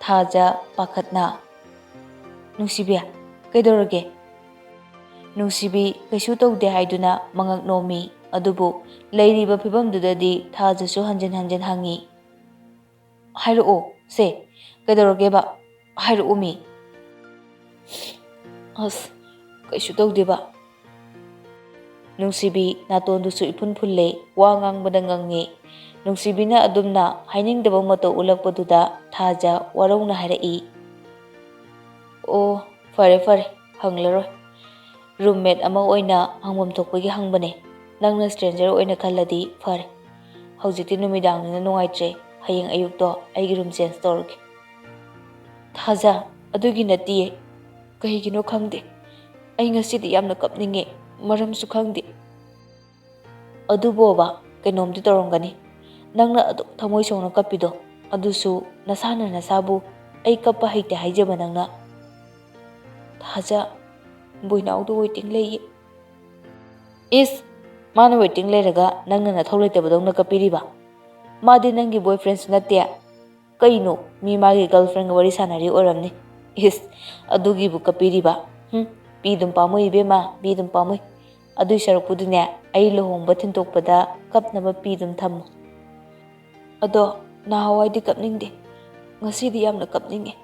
ꯊꯥꯖ ꯄꯥꯈꯠꯅ, "ꯅꯨꯡꯁꯤꯕꯤ, ꯀꯩꯗꯧꯔꯒꯦ?" ꯅꯨꯡꯁꯤꯕꯤ ꯀꯩꯁꯨ ꯇꯧꯗꯦ ꯍꯥꯏꯗꯨꯅ ꯃꯉꯛ ꯅꯣꯝꯃꯤ꯫ ꯑꯗꯨꯕꯨ ꯂꯩꯔꯤꯕ ꯐꯤꯕꯝꯗꯨꯗꯗꯤ ꯊꯥꯖꯁꯨ ꯍꯟꯖꯤꯟ ꯍꯟꯖꯤꯟ ꯍꯪꯉꯤ꯫ "ꯍꯥꯏꯔꯛꯑꯣ ꯁꯦ, ꯀꯩꯗꯧꯔꯒꯦꯕ? ꯍꯥꯏꯔꯛꯑꯣ ꯃꯤ꯫" "ꯑꯁ, ꯀꯩꯁꯨ ꯇꯧꯗꯦꯕ꯫" ꯅꯨꯡꯁꯤꯕꯤ ꯅꯥꯇꯣꯟꯗꯨꯁꯨ ꯏꯐꯨꯟ ꯐꯨꯜꯂꯦ, ꯋꯥ ꯉꯥꯡꯕꯗ ꯉꯪꯉꯦ꯫ ꯅꯨꯡꯁꯤꯕꯤꯅ ꯑꯗꯨꯝꯅ ꯍꯥꯏꯅꯤꯡꯗꯕ ꯃꯇꯧ ꯎꯠꯂꯛꯄꯗꯨꯗ ꯊꯥꯖ ꯋꯥꯔꯧꯅ ꯍꯥꯏꯔꯛꯏ, "ꯑꯣ, ꯐꯔꯦ ꯐꯔꯦ, ꯍꯪꯂꯔꯣꯏ꯫ Roommate ꯑꯃ ꯑꯣꯏꯅ ꯍꯪꯐꯝ ꯊꯣꯛꯄꯒꯤ ꯍꯪꯕꯅꯦ꯫ ꯅꯪꯅ stranger ꯑꯣꯏꯅ ꯈꯜꯂꯗꯤ ꯐꯔꯦ꯫ ꯍꯧꯖꯤꯛꯇꯤ ꯅꯨꯃꯤꯗꯥꯡꯅꯤꯅ ꯅꯨꯡꯉꯥꯏꯇ꯭ꯔꯦ꯫ ꯍꯌꯦꯡ ꯑꯌꯨꯛꯇꯣ ꯑꯩꯒꯤ room change ꯇꯧꯔꯒꯦ꯫" "ꯊꯥꯖ, ꯑꯗꯨꯒꯤ ꯅꯠꯇꯤꯌꯦ꯫ ꯀꯩꯒꯤꯅꯣ ꯈꯪꯗꯦ꯫ ꯑꯩ ꯉꯁꯤꯗꯤ ꯌꯥꯝꯅ ꯀꯞꯅꯤꯡꯉꯦ, ꯃꯔꯝꯁꯨ ꯈꯪꯗꯦ꯫ ꯑꯗꯨꯕꯣꯕ, ꯀꯩꯅꯣꯝꯗꯤ ꯇꯧꯔꯝꯒꯅꯤ꯫ ꯅꯪꯅ ꯑꯗꯨꯛ ꯊꯃꯣꯏ ꯁꯣꯛꯅ ꯀꯞꯄꯤꯗꯣ, ꯑꯗꯨꯁꯨ ꯅꯁꯥꯅ ꯅꯁꯥꯕꯨ "ꯑꯩ ꯀꯞꯄ ꯍꯩꯇꯦ" ꯍꯥꯏꯖꯕ ꯅꯪꯅ꯫ ꯊꯥꯖ, ꯕꯣꯏꯅꯥꯎꯗꯨ waiting ꯂꯩꯌꯦ꯫ ꯏꯁ, ꯃꯥꯅ waiting ꯂꯩꯔꯒ ꯅꯪꯅ ꯅꯊꯧ ꯂꯩꯇꯕꯗꯧꯅ ꯀꯞꯄꯤꯔꯤꯕ? ꯃꯥꯗꯤ ꯅꯪꯒꯤ boyfriendꯁꯨ ꯅꯠꯇꯦ꯫ ꯀꯩꯅꯣ, ꯃꯤ ꯃꯥꯒꯤ girlfriendꯒ ꯋꯥꯔꯤ ꯁꯥꯟꯅꯔꯤ ꯑꯣꯏꯔꯝꯅꯤ꯫ ꯏꯁ, ꯑꯗꯨꯒꯤꯕꯨ ꯀꯞꯄꯤꯔꯤꯕ? ꯍꯨꯝ, ꯄꯤꯗꯨꯝ ꯄꯥꯝꯃꯨꯏ ꯏꯕꯦꯝꯃ, ꯄꯤꯗꯨꯝ ꯄꯥꯝꯃꯨꯏ꯫ ꯑꯗꯨꯏ ꯁꯔꯨꯛꯄꯨꯗꯤꯅꯦ, ꯑꯩ ꯂꯨꯍꯣꯡꯕ ꯊꯤꯟꯗꯣꯛꯄꯗ ꯀꯞꯅꯕ ꯄꯤꯗꯨꯝ ꯊꯝꯃꯨ꯫ ꯑꯗꯣ ꯅꯍꯥꯟꯋꯥꯏꯗꯤ ꯀꯞꯅꯤꯡꯗꯦ, ꯉꯁꯤꯗꯤ ꯌꯥꯝꯅ ꯀꯞꯅꯤꯡꯉꯦ꯫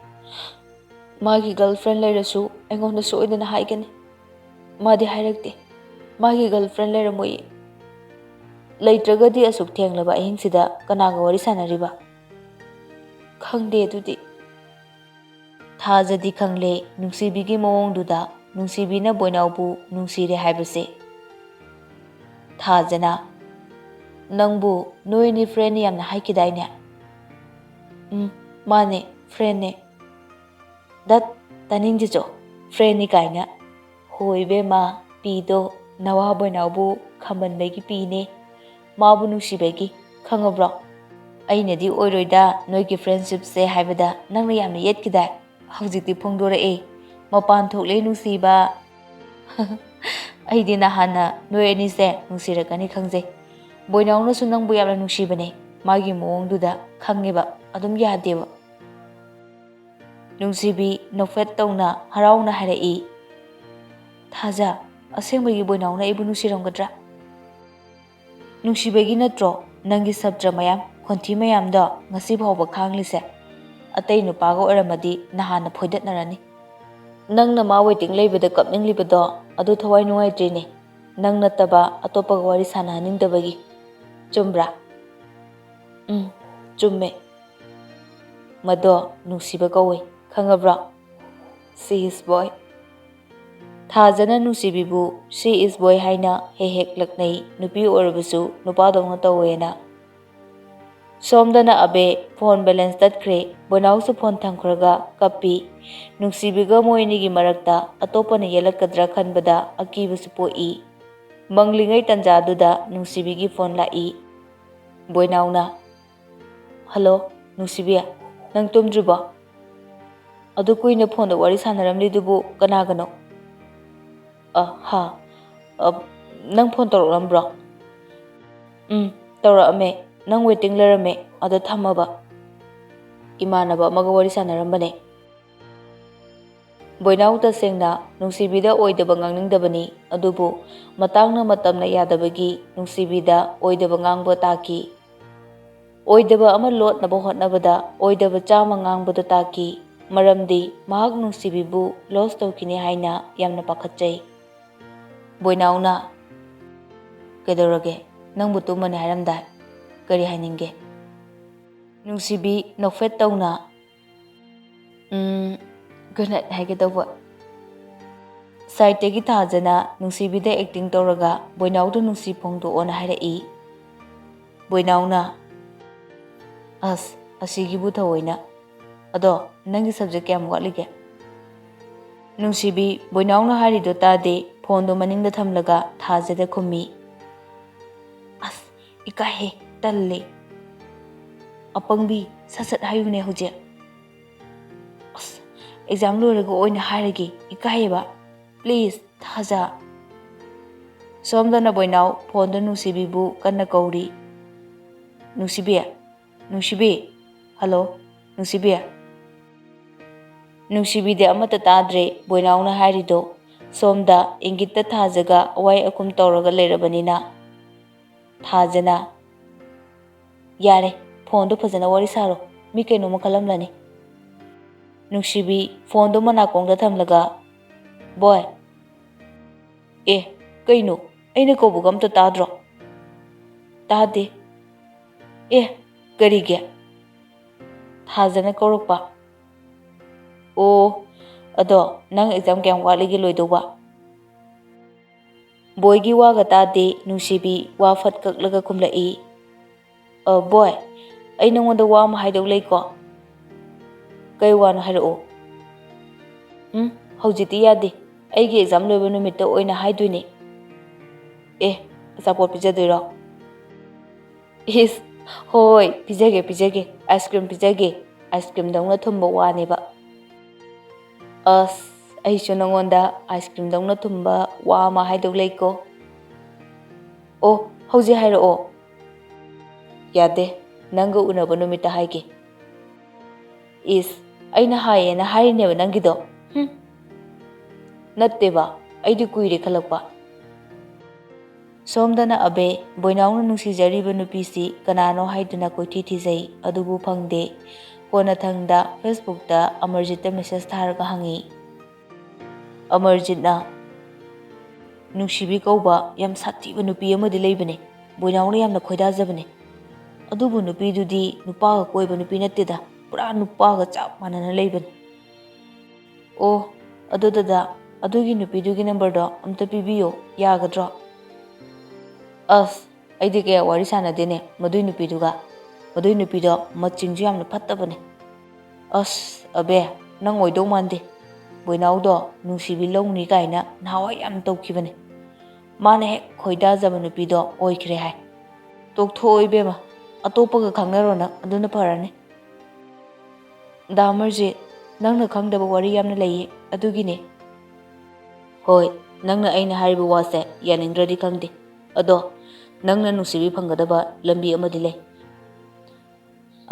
ꯃꯥꯒꯤ girlfriend ꯂꯩꯔꯁꯨ ꯑꯩꯉꯣꯟꯗ ꯁꯣꯏꯗꯅ ꯍꯥꯏꯒꯅꯤ꯫ ꯃꯥꯗꯤ ꯍꯥꯏꯔꯛꯇꯦ꯫ ꯃꯥꯒꯤ girlfriend ꯂꯩꯔꯝꯃꯣꯏꯌꯦ꯫ ꯂꯩꯇ꯭ꯔꯒꯗꯤ ꯑꯁꯨꯛ ꯊꯦꯡꯂꯕ ꯑꯍꯤꯡꯁꯤꯗ ꯀꯅꯥꯒ ꯋꯥꯔꯤ ꯁꯥꯟꯅꯔꯤꯕ? ꯈꯪꯗꯦ ꯑꯗꯨꯗꯤ꯫ ꯊꯥꯖꯗꯤ ꯈꯪꯂꯦ ꯅꯨꯡꯁꯤꯕꯤꯒꯤ ꯃꯑꯣꯡꯗꯨꯗ, ꯅꯨꯡꯁꯤꯕꯤꯅ ꯕꯣꯏꯅꯥꯎꯕꯨ ꯅꯨꯡꯁꯤꯔꯦ ꯍꯥꯏꯕꯁꯦ꯫ ꯊꯥꯖꯅ, "ꯅꯪꯕꯨ ꯅꯣꯏ ꯑꯅꯤ friendꯅꯤ ꯌꯥꯝꯅ ꯍꯥꯏꯈꯤꯗꯥꯏꯅꯦ?" "ꯎꯝ, ꯃꯥꯅꯦ, friendꯅꯦ꯫" "ꯗꯠ, ꯇꯥꯅꯤꯡꯗꯦꯆꯣ, friendꯅꯤ ꯀꯥꯏꯅ꯫" "ꯍꯣ ꯏꯕꯦꯝꯃ, ꯄꯤꯗꯣ ꯅꯋꯥ ꯕꯣꯏꯅꯥꯎꯕꯨ ꯈꯝꯕꯟꯕꯒꯤ ꯄꯤꯅꯦ꯫ ꯃꯥꯕꯨ ꯅꯨꯡꯁꯤꯕꯒꯤ, ꯈꯪꯉꯕ꯭ꯔꯣ? ꯑꯩꯅꯗꯤ ꯑꯣꯏꯔꯣꯏꯗ ꯅꯣꯏꯒꯤ friendshipꯁꯦ ꯍꯥꯏꯕꯗ ꯅꯪꯅ ꯌꯥꯝꯅ ꯌꯦꯠꯈꯤꯗꯥꯏ? ꯍꯧꯖꯤꯛꯇꯤ ꯐꯣꯡꯗꯣꯔꯛꯑꯦ꯫ ꯃꯄꯥꯟ ꯊꯣꯛꯂꯦ ꯅꯨꯡꯁꯤꯕ꯫" "ꯑꯩꯗꯤ ꯅꯍꯥꯟꯅ ꯅꯣꯏ ꯑꯅꯤꯁꯦ ꯅꯨꯡꯁꯤꯔꯛꯀꯅꯤ ꯈꯪꯖꯩ꯫ ꯕꯣꯏꯅꯥꯎꯅꯁꯨ ꯅꯪꯕꯨ ꯌꯥꯝꯅ ꯅꯨꯡꯁꯤꯕꯅꯦ꯫ ꯃꯥꯒꯤ ꯃꯑꯣꯡꯗꯨꯗ ꯈꯪꯉꯦꯕ, ꯑꯗꯨꯝ ꯌꯥꯗꯦꯕ꯫" ꯅꯨꯡꯁꯤꯕꯤ ꯅꯣꯛꯐꯦꯠ ꯇꯧꯅ ꯍꯔꯥꯎꯅ ꯍꯥꯏꯔꯛꯏ꯫ "ꯊꯥꯖ, ꯑꯁꯦꯡꯕꯒꯤ ꯕꯣꯏꯅꯥꯎꯅ ꯑꯩꯕꯨ ꯅꯨꯡꯁꯤꯔꯝꯒꯗ꯭ꯔꯥ?" "ꯅꯨꯡꯁꯤꯕꯒꯤ ꯅꯠꯇ꯭ꯔꯣ ꯅꯪꯒꯤ ꯁꯞꯇ꯭ꯔ ꯃꯌꯥꯝ, ꯈꯣꯟꯊꯤ ꯃꯌꯥꯝꯗꯣ ꯉꯁꯤ ꯐꯥꯎꯕ ꯈꯥꯡꯂꯤꯁꯦ? ꯑꯇꯩ ꯅꯨꯄꯥꯒ ꯑꯣꯏꯔꯝꯃꯗꯤ ꯅꯍꯥꯟꯅ ꯐꯣꯏꯗꯠꯅꯔꯅꯤ꯫ ꯅꯪꯅ ꯃꯥ waiting ꯂꯩꯕꯗ ꯀꯞꯅꯤꯡꯂꯤꯕꯗꯣ, ꯑꯗꯨ ꯊꯋꯥꯏ ꯅꯨꯡꯉꯥꯏꯇ꯭ꯔꯤꯅꯦ, ꯅꯪ ꯅꯠꯇꯕ ꯑꯇꯣꯞꯄꯒ ꯋꯥꯔꯤ ꯁꯥꯟꯅꯍꯟꯅꯤꯡꯗꯕꯒꯤ꯫ ꯆꯨꯝꯕ꯭ꯔꯥ?" "ꯎꯝ, ꯆꯨꯝꯃꯦ꯫ ꯃꯗꯣ ꯅꯨꯡꯁꯤꯕ ꯀꯧꯋꯦ, ꯈꯪꯉꯕ꯭ꯔꯣ? She is boy꯫" ꯊꯥꯖꯅ ꯅꯨꯡꯁꯤꯕꯤꯕꯨ "She is boy" ꯍꯥꯏꯅ ꯍꯦꯛ ꯍꯦꯛ ꯂꯛꯅꯩ꯫ ꯅꯨꯄꯤ ꯑꯣꯏꯔꯕꯁꯨ ꯅꯨꯄꯥꯗꯧꯅ ꯇꯧꯋꯦꯅ꯫ ꯁꯣꯝꯗꯅ ꯑꯕꯦ ꯐꯣꯟ ꯕꯦꯂꯦꯟꯁ ꯇꯠꯈ꯭ꯔꯦ꯫ ꯕꯣꯏꯅꯥꯎꯁꯨ ꯐꯣꯟ ꯊꯝꯈ꯭ꯔꯒ ꯀꯞꯄꯤ꯫ ꯅꯨꯡꯁꯤꯕꯤꯒ ꯃꯣꯏ ꯑꯅꯤꯒꯤ ꯃꯔꯛꯇ ꯑꯇꯣꯞꯄꯅ ꯌꯦꯜꯂꯛꯀꯗ꯭ꯔꯥ ꯈꯟꯕꯗ ꯑꯀꯤꯕꯁꯨ ꯄꯣꯛꯏ꯫ ꯃꯪꯂꯤꯉꯩ ꯇꯟꯖꯥꯗꯨꯗ ꯅꯨꯡꯁꯤꯕꯤꯒꯤ ꯐꯣꯟ ꯂꯥꯛꯏ꯫ ꯕꯣꯏꯅꯥꯎꯅ, "ꯍꯜꯂꯣ, ꯅꯨꯡꯁꯤꯕꯤ, ꯅꯪ ꯇꯨꯝꯗ꯭ꯔꯤꯕꯣ? ꯑꯗꯨ ꯀꯨꯏꯅ ꯐꯣꯟꯗ ꯋꯥꯔꯤ ꯁꯥꯟꯅꯔꯝꯂꯤꯗꯨꯕꯨ ꯀꯅꯥꯒꯅꯣ?" "ꯑ, ꯍꯥ, ꯑ, ꯅꯪ ꯐꯣꯟ ꯇꯧꯔꯛꯂꯝꯕ꯭ꯔꯣ?" "ꯎꯝ, ꯇꯧꯔꯛꯑꯝꯃꯦ꯫ ꯅꯪ ꯋꯦꯇꯤꯡ ꯂꯩꯔꯝꯃꯦ, ꯑꯗ ꯊꯝꯃꯕ꯫ ꯏꯃꯥꯟꯅꯕ ꯑꯃꯒ ꯋꯥꯔꯤ ꯁꯥꯟꯅꯔꯝꯕꯅꯦ꯫" ꯕꯣꯏꯅꯥꯎ ꯇꯁꯦꯡꯅ ꯅꯨꯡꯁꯤꯕꯤꯗ ꯑꯣꯏꯗꯕ ꯉꯥꯡꯅꯤꯡꯗꯕꯅꯤ, ꯑꯗꯨꯕꯨ ꯃꯇꯥꯡꯅ ꯃꯇꯝꯅ ꯌꯥꯗꯕꯒꯤ ꯅꯨꯡꯁꯤꯕꯤꯗ ꯑꯣꯏꯗꯕ ꯉꯥꯡꯕ ꯇꯥꯈꯤ꯫ ꯑꯣꯏꯗꯕ ꯑꯃ ꯂꯣꯠꯅꯕ ꯍꯣꯠꯅꯕꯗ ꯑꯣꯏꯗꯕ ꯆꯥꯝꯃ ꯉꯥꯡꯕꯗꯨ ꯇꯥꯈꯤ꯫ ꯃꯔꯝꯗꯤ ꯃꯍꯥꯛ ꯅꯨꯡꯁꯤꯕꯤꯕꯨ ꯂꯣꯁ ꯇꯧꯈꯤꯅꯤ ꯍꯥꯏꯅ ꯌꯥꯝꯅ ꯄꯥꯈꯠꯆꯩ꯫ ꯕꯣꯏꯅꯥꯎꯅ, "ꯀꯩꯗꯧꯔꯒꯦ? ꯅꯪꯕꯨ ꯇꯨꯝꯃꯅꯤ ꯍꯥꯏꯔꯝꯗꯥꯏ꯫ ꯀꯔꯤ ꯍꯥꯏꯅꯤꯡꯒꯦ?" ꯅꯨꯡꯁꯤꯕꯤ ꯅꯣꯛꯐꯦꯠ ꯇꯧꯅ, "ꯎꯝ, ꯒꯨꯗ ꯅꯥꯏꯠ ꯍꯥꯏꯒꯦ ꯇꯧꯕ꯫" ꯁꯥꯏꯠꯇꯒꯤ ꯊꯥꯖꯅ ꯅꯨꯡꯁꯤꯕꯤꯗ ꯑꯦꯛꯇꯤꯡ ꯇꯧꯔꯒ ꯕꯣꯏꯅꯥꯎꯗ ꯅꯨꯡꯁꯤ ꯐꯣꯡꯗꯣꯛꯑꯣꯅ ꯍꯥꯏꯔꯛꯏ꯫ ꯕꯣꯏꯅꯥꯎꯅ, "ꯑꯁ, ꯑꯁꯤꯒꯤꯕꯨ ꯊꯑꯣꯏꯅ꯫ ꯑꯗꯣ ꯅꯪꯒꯤ ꯁꯕꯖꯦꯛ ꯀꯌꯥꯝ ꯋꯥꯠꯂꯤꯒꯦ?" ꯅꯨꯡꯁꯤꯕꯤ ꯕꯣꯏꯅꯥꯎꯅ ꯍꯥꯏꯔꯤꯗꯣ ꯇꯥꯗꯦ, ꯐꯣꯟꯗꯣ ꯃꯅꯤꯡꯗ ꯊꯝꯂꯒ ꯊꯥꯖꯗ ꯈꯨꯝꯃꯤ꯫ "ꯑꯁ, ꯏꯀꯥꯏꯍꯦ, ꯇꯜꯂꯦ꯫ ꯑꯄꯪꯕꯤ, ꯁꯠ ꯁꯠ ꯍꯥꯏꯌꯨꯅꯦ ꯍꯧꯖꯤꯛ꯫ ꯑꯁ, ꯑꯦꯛꯖꯥꯝ ꯂꯣꯏꯔꯒ ꯑꯣꯏꯅ ꯍꯥꯏꯔꯒꯦ, ꯏꯀꯥꯏꯌꯦꯕ꯫ ꯄ꯭ꯂꯤꯖ, ꯊꯥꯖ꯫" ꯁꯣꯝꯗꯅ ꯕꯣꯏꯅꯥꯎ ꯐꯣꯟꯗ ꯅꯨꯡꯁꯤꯕꯤꯕꯨ ꯀꯟꯅ ꯀꯧꯔꯤ꯫ "ꯅꯨꯡꯁꯤꯕꯤ, ꯅꯨꯡꯁꯤꯕꯤ, ꯍꯜꯂꯣ, ꯅꯨꯡꯁꯤꯕꯤ꯫" ꯅꯨꯡꯁꯤꯕꯤꯗꯤ ꯑꯃꯠꯇ ꯇꯥꯗ꯭ꯔꯦ ꯕꯣꯏꯅꯥꯎꯅ ꯍꯥꯏꯔꯤꯗꯣ꯫ ꯁꯣꯝꯗ ꯏꯪꯒꯤꯠꯇ ꯊꯥꯖꯒ ꯑꯋꯥꯏ ꯑꯈꯨꯝ ꯇꯧꯔꯒ ꯂꯩꯔꯕꯅꯤꯅ꯫ ꯊꯥꯖꯅ, "ꯌꯥꯔꯦ, ꯐꯣꯟꯗꯣ ꯐꯖꯅ ꯋꯥꯔꯤ ꯁꯥꯔꯣ, ꯃꯤ ꯀꯩꯅꯣꯝꯃ ꯈꯜꯂꯝꯂꯅꯤ꯫" ꯅꯨꯡꯁꯤꯕꯤ ꯐꯣꯟꯗꯣ ꯃꯅꯥꯀꯣꯡꯗ ꯊꯝꯂꯒ, "ꯕꯣꯏ꯫" "ꯑꯦ, ꯀꯩꯅꯣ? ꯑꯩꯅ ꯀꯧꯕꯒ ꯑꯝꯇ ꯇꯥꯗ꯭ꯔꯣ?" "ꯇꯥꯗꯦ꯫" "ꯑꯦ, ꯀꯔꯤꯒꯤ?" ꯊꯥꯖꯅ ꯀꯧꯔꯛꯄ꯫ "ꯑꯣ, ꯑꯗꯣ ꯅꯪ ꯑꯦꯛꯖꯥꯝ ꯀꯌꯥꯝ ꯋꯥꯠꯂꯤꯒꯦ ꯂꯣꯏꯗꯧꯕ?" ꯕꯣꯏꯒꯤ ꯋꯥꯒ ꯇꯥꯗꯦ, ꯅꯨꯡꯁꯤꯕꯤ ꯋꯥ ꯐꯠ ꯀꯛꯂꯒ ꯈꯨꯝꯂꯛꯏ, "ꯑ, ꯕꯣꯏ, ꯑꯩ ꯅꯉꯣꯟꯗ ꯋꯥ ꯑꯃ ꯍꯥꯏꯗꯧ ꯂꯩꯀꯣ꯫ ꯀꯩ ꯋꯥꯅꯣ ꯍꯥꯏꯔꯛꯑꯣ꯫ ꯎꯝ, ꯍꯧꯖꯤꯛꯇꯤ ꯌꯥꯗꯦ꯫ ꯑꯩꯒꯤ ꯑꯦꯛꯖꯥꯝ ꯂꯣꯏꯕ ꯅꯨꯃꯤꯠꯇ ꯑꯣꯏꯅ ꯍꯥꯏꯗꯣꯏꯅꯦ꯫ ꯑꯦ, ꯑꯆꯥꯄꯣꯠ ꯄꯤꯖꯗꯣꯏꯔꯣ? ꯏꯁ, ꯍꯣꯏ, ꯄꯤꯖꯒꯦ, ꯄꯤꯖꯒꯦ꯫ ꯑꯥꯏꯁ ꯀ꯭ꯔꯤꯝ ꯄꯤꯖꯒꯦ꯫ ꯑꯥꯏꯁ ꯀ꯭ꯔꯤꯝꯗꯧꯅ ꯊꯨꯝꯕ ꯋꯥꯅꯦꯕ꯫ ꯑꯁ, ꯑꯩꯁꯨ ꯅꯉꯣꯟꯗ ꯑꯥꯏꯁ ꯀ꯭ꯔꯤꯝꯗꯧꯅ ꯊꯨꯝꯕ ꯋꯥ ꯑꯃ ꯍꯥꯏꯗꯧ ꯂꯩꯀꯣ꯫ ꯑꯣ, ꯍꯧꯖꯤꯛ ꯍꯥꯏꯔꯛꯑꯣ꯫ ꯌꯥꯗꯦ, ꯅꯪꯒ ꯎꯅꯕ ꯅꯨꯃꯤꯠꯇ ꯍꯥꯏꯒꯦ꯫ ꯏꯁ, ꯑꯩꯅ ꯍꯥꯏꯌꯦꯅ ꯍꯥꯏꯔꯤꯅꯦꯕ ꯅꯪꯒꯤꯗꯣ? ꯍꯨꯝ꯫ ꯅꯠꯇꯦꯕ, ꯑꯩꯗꯤ ꯀꯨꯏꯔꯦ ꯈꯜꯂꯛꯄ꯫ ꯁꯣꯝꯗꯅ ꯑꯕꯦ, ꯕꯣꯏꯅꯥꯎꯅ ꯅꯨꯡꯁꯤꯖꯔꯤꯕ ꯅꯨꯄꯤꯁꯤ ꯀꯅꯥꯅꯣ ꯍꯥꯏꯗꯨꯅ ꯀꯣꯏꯊꯤ ꯊꯤꯖꯩ, ꯑꯗꯨꯕꯨ ꯐꯪꯗꯦ꯫ ꯀꯣꯟꯅꯊꯪꯗ Facebookꯇ ꯑꯃꯔꯖꯤꯠꯇ message ꯊꯥꯔꯒ ꯍꯪꯉꯤ꯫ ꯑꯃꯔꯖꯤꯠꯅ, "ꯅꯨꯡꯁꯤꯕꯤ ꯀꯧꯕ ꯌꯥꯝ ꯁꯥꯊꯤꯕ ꯅꯨꯄꯤ ꯑꯃꯗꯤ ꯂꯩꯕꯅꯦ, ꯕꯣꯏꯅꯥꯎꯅ ꯌꯥꯝꯅ ꯈꯣꯏꯗꯥꯖꯕꯅꯦ꯫ ꯑꯗꯨꯕꯨ ꯅꯨꯄꯤꯗꯨꯗꯤ ꯅꯨꯄꯥꯒ ꯀꯣꯏꯕ ꯅꯨꯄꯤ ꯅꯠꯇꯦꯗ, ꯄꯨꯔꯥ ꯅꯨꯄꯥꯒ ꯆꯞ ꯃꯥꯟꯅꯅ ꯂꯩꯕꯅꯦ꯫" "ꯑꯣ, ꯑꯗꯨ ꯗꯗꯥ, ꯑꯗꯨꯒꯤ ꯅꯨꯄꯤꯗꯨꯒꯤ numberꯗꯣ ꯑꯝꯇ ꯄꯤꯕꯤꯌꯣ, ꯌꯥꯒꯗ꯭ꯔꯣ?" "ꯑꯁ, ꯑꯩꯗꯤ ꯀꯌꯥ ꯋꯥꯔꯤ ꯁꯥꯟꯅꯗꯦꯅꯦ ꯃꯗꯨꯏ ꯅꯨꯄꯤꯗꯨꯒ꯫ ꯃꯗꯨꯏ ꯅꯨꯄꯤꯗꯣ ꯃꯆꯤꯡꯁꯨ ꯌꯥꯝꯅ ꯐꯠꯇꯕꯅꯦ꯫" "ꯑꯁ, ꯑꯕꯦ, ꯅꯪ ꯑꯣꯏꯗꯧ ꯃꯥꯟꯗꯦ꯫ ꯕꯣꯏꯅꯥꯎꯗꯣ ꯅꯨꯡꯁꯤꯕꯤ ꯂꯧꯅꯤ ꯀꯥꯏꯅ ꯅꯍꯥꯟꯋꯥꯏ ꯌꯥꯝ ꯇꯧꯈꯤꯕꯅꯦ꯫ ꯃꯥꯅ ꯍꯦꯛ ꯈꯣꯏꯗꯥꯖꯕ ꯅꯨꯄꯤꯗꯣ ꯑꯣꯏꯈ꯭ꯔꯦ ꯍꯥꯏ꯫" "ꯇꯣꯛꯊꯣꯛꯑꯣ ꯏꯕꯦꯝꯃ, ꯑꯇꯣꯞꯄꯒ ꯈꯪꯅꯔꯣ ꯅꯪ, ꯑꯗꯨꯅ ꯐꯔꯅꯤ꯫" "ꯗꯥ ꯑꯃꯔꯖꯤꯠ, ꯅꯪꯅ ꯈꯪꯗꯕ ꯋꯥꯔꯤ ꯌꯥꯝꯅ ꯂꯩꯌꯦ, ꯑꯗꯨꯒꯤꯅꯦ꯫" "ꯍꯣꯏ, ꯅꯪꯅ ꯑꯩꯅ ꯍꯥꯏꯔꯤꯕ ꯋꯥꯁꯦ ꯌꯥꯅꯤꯡꯗ꯭ꯔꯗꯤ ꯈꯪꯗꯦ, ꯑꯗꯣ ꯅꯪꯅ ꯅꯨꯡꯁꯤꯕꯤ ꯐꯪꯒꯗꯕ ꯂꯝꯕꯤ ꯑꯃꯗꯤ ꯂꯩ꯫"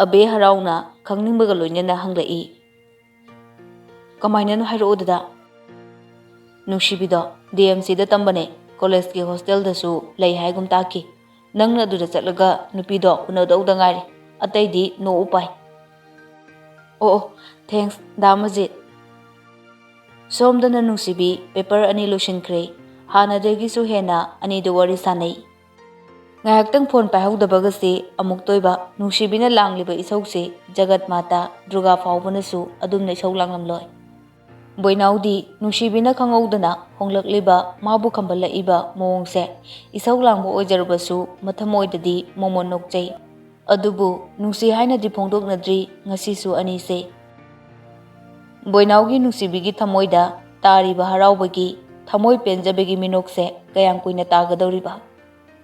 ꯑꯕꯦ ꯍꯔꯥꯎꯅ ꯈꯪꯅꯤꯡꯕꯒ ꯂꯣꯏꯅꯅ ꯍꯪꯂꯛꯏ꯫ "ꯀꯃꯥꯏꯅꯅꯣ ꯍꯥꯏꯔꯛꯑꯣ ꯗꯗꯥ꯫" "ꯅꯨꯡꯁꯤꯕꯤꯗꯣ DMCꯗ ꯇꯝꯕꯅꯦ, collegeꯀꯤ hostelꯗꯁꯨ ꯂꯩ ꯍꯥꯏꯒꯨꯝ ꯇꯥꯈꯤ꯫ ꯅꯪꯅ ꯑꯗꯨꯗ ꯆꯠꯂꯒ ꯅꯨꯄꯤꯗꯣ ꯎꯅꯗꯧꯗ ꯉꯥꯏꯔꯦ, ꯑꯇꯩꯗꯤ no ꯎꯄꯥꯏ꯫" "ꯑꯣ ꯑꯣ, thanks ꯗꯥ ꯑꯃꯔꯖꯤꯠ꯫" ꯁꯣꯝꯗꯅ ꯅꯨꯡꯁꯤꯕꯤ paper ꯑꯅꯤ ꯂꯣꯏꯁꯤꯟꯈ꯭ꯔꯦ꯫ ꯍꯥꯟꯅꯗꯒꯤꯁꯨ ꯍꯦꯟꯅ ꯑꯅꯤꯗꯨ ꯋꯥꯔꯤ ꯁꯥꯟꯅꯩ꯫ ꯉꯥꯏꯍꯥꯛꯇꯪ phone ꯄꯥꯏꯍꯧꯗꯕꯒꯁꯤ ꯑꯃꯨꯛꯇꯣꯏꯕ ꯅꯨꯡꯁꯤꯕꯤꯅ ꯂꯥꯡꯂꯤꯕ ꯏꯁꯧꯁꯤ ꯖꯒꯠ ꯃꯥꯇꯥ ꯗꯨꯔꯒꯥ ꯐꯥꯎꯕꯅꯁꯨ ꯑꯗꯨꯝꯅ ꯏꯁꯧ ꯂꯥꯡꯂꯝꯂꯣꯏ꯫ ꯕꯣꯏꯅꯥꯎꯗꯤ ꯅꯨꯡꯁꯤꯕꯤꯅ ꯈꯪꯍꯧꯗꯅ ꯍꯣꯡꯂꯛꯂꯤꯕ ꯃꯥꯕꯨ ꯈꯝꯕꯜꯂꯛꯏꯕ ꯃꯑꯣꯡꯁꯦ ꯏꯁꯧ ꯂꯥꯡꯕ ꯑꯣꯏꯖꯔꯕꯁꯨ ꯃꯊꯃꯣꯏꯗꯗꯤ ꯃꯣꯃꯣꯟ ꯅꯣꯛꯆꯩ꯫ ꯑꯗꯨꯕꯨ ꯅꯨꯡꯁꯤ ꯍꯥꯏꯅꯗꯤ ꯐꯣꯡꯗꯣꯛꯅꯗ꯭ꯔꯤ ꯉꯁꯤꯁꯨ ꯑꯅꯤꯁꯦ꯫ ꯕꯣꯏꯅꯥꯎꯒꯤ ꯅꯨꯡꯁꯤꯕꯤꯒꯤ ꯊꯃꯣꯏꯗ ꯇꯥꯔꯤꯕ ꯍꯔꯥꯎꯕꯒꯤ, ꯊꯃꯣꯏ ꯄꯦꯟꯖꯕꯒꯤ ꯃꯤꯅꯣꯛꯁꯦ ꯀꯌꯥꯝ ꯀꯨꯏꯅ ꯇꯥꯒꯗꯧꯔꯤꯕ?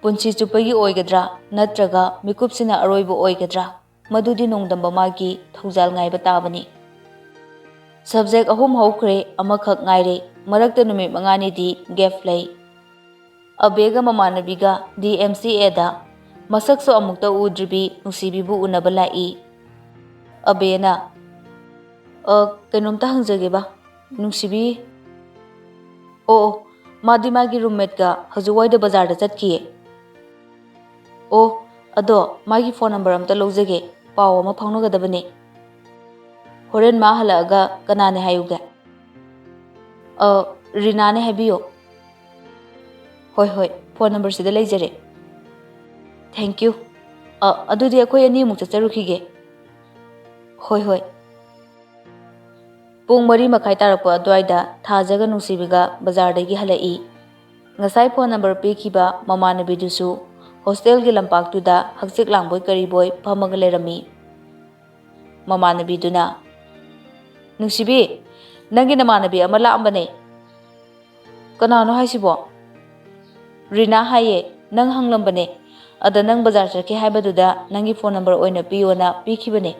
ꯄꯨꯟꯁꯤ ꯆꯨꯞꯄꯒꯤ ꯑꯣꯏꯒꯗ꯭ꯔꯥ, ꯅꯠꯇ꯭ꯔꯒ ꯃꯤꯀꯨꯞꯁꯤꯅ ꯑꯔꯣꯏꯕ ꯑꯣꯏꯒꯗ꯭ꯔꯥ? ꯃꯗꯨꯗꯤ ꯅꯣꯡꯗꯝꯕ ꯃꯥꯒꯤ ꯊꯧꯖꯥꯜ ꯉꯥꯏꯕ ꯇꯥꯕꯅꯤ꯫ Subject ꯑꯍꯨꯝ ꯍꯧꯈ꯭ꯔꯦ, ꯑꯃꯈꯛ ꯉꯥꯏꯔꯦ꯫ ꯃꯔꯛꯇ ꯅꯨꯃꯤꯠ ꯃꯉꯥꯅꯤꯗꯤ gap ꯂꯩ꯫ ꯑꯕꯦꯒ ꯃꯃꯥꯟꯅꯕꯤꯒ D M C Aꯗ꯫ ꯃꯁꯛꯁꯨ ꯑꯃꯨꯛꯇ ꯎꯗ꯭ꯔꯤꯕꯤ ꯅꯨꯡꯁꯤꯕꯤꯕꯨ ꯎꯅꯕ ꯂꯥꯛꯏ꯫ ꯑꯕꯦꯅ, "ꯑ, ꯀꯩꯅꯣꯝꯇ ꯍꯪꯖꯒꯦꯕ, ꯅꯨꯡꯁꯤꯕꯤ?" "ꯑꯣ, ꯑꯣ, ꯃꯥꯗꯤ ꯃꯥꯒꯤ roommateꯀ ꯍꯧꯖꯤꯛ ꯋꯥꯏꯗ ꯕꯖꯥꯔꯗ ꯆꯠꯈꯤꯌꯦ꯫" "ꯑꯣ, ꯑꯗꯣ ꯃꯥꯒꯤ phone number ꯑꯝꯇ ꯂꯧꯖꯒꯦ, ꯄꯥꯎ ꯑꯃ ꯐꯥꯎꯅꯒꯗꯕꯅꯦ꯫" "ꯍꯣꯔꯦꯟ ꯃꯥ ꯍꯜꯂꯛꯑꯒ ꯀꯅꯥꯅꯦ ꯍꯥꯏꯌꯨꯒꯦ?" "ꯑ, ꯔꯤꯅꯥꯅꯦ ꯍꯥꯏꯕꯤꯌꯣ꯫" "ꯍꯣꯏ, ꯍꯣꯏ, phone numberꯁꯤꯗ ꯂꯩꯖꯔꯦ꯫" "Thank you꯫ ꯑ, ꯑꯗꯨꯗꯤ ꯑꯩꯈꯣꯏ ꯑꯅꯤꯃꯨꯛ ꯆꯠꯆꯔꯨꯈꯤꯒꯦ꯫" "ꯍꯣꯏ, ꯍꯣꯏ꯫" ꯄꯨꯡ ꯃꯔꯤ ꯃꯈꯥꯏ ꯇꯥꯔꯛꯄ ꯑꯗꯨꯋꯥꯏꯗ ꯊꯥꯖꯒ ꯅꯨꯡꯁꯤꯕꯤꯒ ꯕꯖꯥꯔꯗꯒꯤ ꯍꯜꯂꯛꯏ꯫ ꯉꯁꯥꯏ phone number ꯄꯤꯈꯤꯕ ꯃꯃꯥꯟꯅꯕꯤꯗꯨꯁꯨ hostelꯒꯤ ꯂꯝꯄꯥꯛꯇꯨꯗ ꯍꯛꯆꯤꯛ ꯂꯥꯡꯕꯣꯏ ꯀꯔꯤꯕꯣꯏ ꯐꯝꯃꯒ ꯂꯩꯔꯝꯃꯤ꯫ ꯃꯃꯥꯟꯅꯕꯤꯗꯨꯅ, "ꯅꯨꯡꯁꯤꯕꯤ, ꯅꯪꯒꯤ ꯅꯃꯥꯟꯅꯕꯤ ꯑꯃ ꯂꯥꯛꯑꯝꯕꯅꯦ꯫" "ꯀꯅꯥꯅꯣ ꯍꯥꯏꯁꯤꯕꯣ?" "ꯔꯤꯅꯥ ꯍꯥꯏꯌꯦ, ꯅꯪ ꯍꯪꯂꯝꯕꯅꯦ꯫ ꯑꯗ ꯅꯪ ꯕꯖꯥꯔ ꯆꯠꯀꯦ ꯍꯥꯏꯕꯗꯨꯗ ꯅꯪꯒꯤ phone number ꯑꯣꯏꯅ ꯄꯤꯌꯣꯅ ꯄꯤꯈꯤꯕꯅꯦ꯫"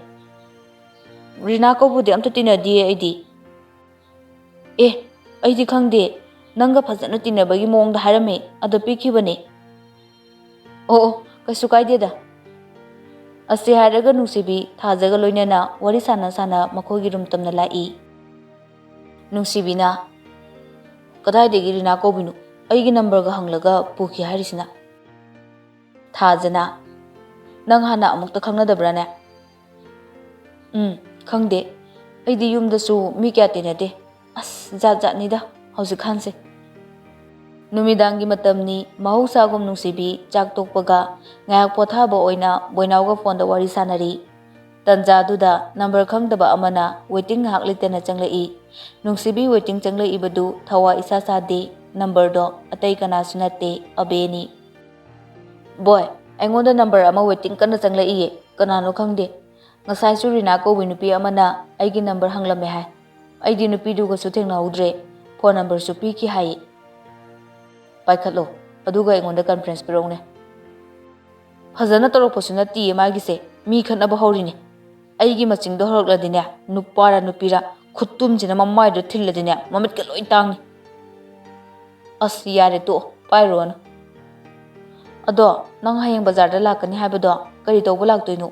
"ꯔꯤꯅꯥ ꯀꯧꯕꯗꯤ ꯑꯝꯇ ꯇꯤꯟꯅꯗꯤꯌꯦ ꯑꯩꯗꯤ꯫" "ꯑꯦ, ꯑꯩꯗꯤ ꯈꯪꯗꯦ, ꯅꯪꯒ ꯐꯖꯅ ꯇꯤꯟꯅꯕꯒꯤ ꯃꯑꯣꯡꯗ ꯍꯥꯏꯔꯝꯃꯦ, ꯑꯗ ꯄꯤꯈꯤꯕꯅꯦ꯫" "ꯑꯣ, ꯑꯣ, ꯀꯩꯁꯨ ꯀꯥꯏꯗꯦꯗ꯫" ꯑꯁꯤ ꯍꯥꯏꯔꯒ ꯅꯨꯡꯁꯤꯕꯤ ꯊꯥꯖꯒ ꯂꯣꯏꯅꯅ ꯋꯥꯔꯤ ꯁꯥꯟꯅ ꯁꯥꯟꯅ ꯃꯈꯣꯏꯒꯤ room ꯇꯝꯅ ꯂꯥꯛꯏ꯫ ꯅꯨꯡꯁꯤꯕꯤꯅ, "ꯀꯗꯥꯏꯗꯒꯤ ꯔꯤꯅꯥ ꯀꯧꯕꯤꯅꯣ? ꯑꯩꯒꯤ numberꯒ ꯍꯪꯂꯒ ꯄꯨꯈꯤ ꯍꯥꯏꯔꯤꯁꯤꯅ?" ꯊꯥꯖꯅ, "ꯅꯪ ꯍꯥꯟꯅ ꯑꯃꯨꯛꯇ ꯈꯪꯅꯗꯕ꯭ꯔꯥꯅꯦ?" "ꯎꯝ, ꯈꯪꯗꯦ꯫ ꯑꯩꯗꯤ ꯌꯨꯝꯗꯁꯨ ꯃꯤ ꯀꯌꯥ ꯇꯤꯟꯅꯗꯦ꯫ ꯑꯁ, ꯖꯥꯠ ꯖꯥꯠꯅꯤꯗ ꯍꯧꯖꯤꯛꯀꯥꯟꯁꯦ꯫" ꯅꯨꯃꯤꯗꯥꯡꯒꯤ ꯃꯇꯝꯅꯤ, ꯃꯍꯧꯁꯥꯒꯨꯝ ꯅꯨꯡꯁꯤꯕꯤ ꯆꯥꯛ ꯇꯣꯛꯄꯒ ꯉꯥꯏꯍꯥꯛ ꯄꯣꯊꯥꯕ ꯑꯣꯏꯅ ꯕꯣꯏꯅꯥꯎꯒ phoneꯗ ꯋꯥꯔꯤ ꯁꯥꯟꯅꯔꯤ꯫ ꯇꯟꯖꯥꯗꯨꯗ number ꯈꯪꯗꯕ ꯑꯃꯅ waiting ꯉꯥꯏꯍꯥꯛ ꯂꯩꯇꯅ ꯆꯪꯂꯛꯏ꯫ ꯅꯨꯡꯁꯤꯕꯤ waiting ꯆꯪꯂꯛꯏꯕꯗꯨ ꯊꯋꯥ ꯏꯁꯥ ꯁꯥꯗꯦ꯫ Numberꯗꯣ ꯑꯇꯩ ꯀꯅꯥꯁꯨ ꯅꯠꯇꯦ, ꯑꯕꯦꯅꯤ꯫ "ꯕꯣꯏ, ꯑꯩꯉꯣꯟꯗ ꯅꯝꯕꯔ ꯑꯃ ꯋꯦꯇꯤꯡ ꯀꯟꯅ ꯆꯪꯂꯛꯏꯌꯦ꯫ ꯀꯅꯥꯅꯣ ꯈꯪꯗꯦ꯫ ꯉꯁꯥꯏꯁꯨ ꯔꯤꯅꯥ ꯀꯧꯕꯤ ꯅꯨꯄꯤ ꯑꯃꯅ ꯑꯩꯒꯤ ꯅꯝꯕꯔ ꯍꯪꯂꯝꯃꯦ ꯍꯥꯏ꯫ ꯑꯩꯗꯤ ꯅꯨꯄꯤꯗꯨꯒꯁꯨ ꯊꯦꯡꯅꯍꯧꯗ꯭ꯔꯦ꯫ ꯐꯣꯟ ꯅꯝꯕꯔꯁꯨ ꯄꯤꯈꯤ ꯍꯥꯏꯌꯦ꯫ ꯄꯥꯏꯈꯠꯂꯣ꯫ ꯑꯗꯨꯒ ꯑꯩꯉꯣꯟꯗ ꯀꯟꯐ꯭ꯔꯦꯟꯁ ꯄꯤꯔꯛꯎꯅꯦ꯫ ꯐꯖꯅ ꯇꯧꯔꯛꯄꯁꯨ ꯅꯠꯇꯤꯌꯦ ꯃꯥꯒꯤꯁꯦ꯫ ꯃꯤ ꯈꯠꯅꯕ ꯍꯧꯔꯤꯅꯦ꯫ ꯑꯩꯒꯤ ꯃꯆꯤꯡꯗꯣ ꯍꯧꯔꯛꯂꯗꯤꯅꯦ, ꯅꯨꯄꯥꯔ ꯅꯨꯄꯤꯔ ꯈꯨꯠꯇꯨꯝꯁꯤꯅ ꯃꯃꯥꯏꯗꯣ ꯊꯤꯜꯂꯗꯤꯅꯦ, ꯃꯃꯤꯠꯀ ꯂꯣꯏ ꯇꯥꯡꯅꯤ꯫ ꯑꯁ, ꯌꯥꯔꯦ, ꯇꯣꯛꯑꯣ, ꯄꯥꯏꯔꯨꯔꯅꯨ꯫ ꯑꯗꯣ ꯅꯪ ꯍꯌꯦꯡ ꯕꯖꯥꯔꯗ ꯂꯥꯛꯀꯅꯤ ꯍꯥꯏꯕꯗꯣ ꯀꯔꯤ ꯇꯧꯕ ꯂꯥꯛꯇꯣꯏꯅꯣ?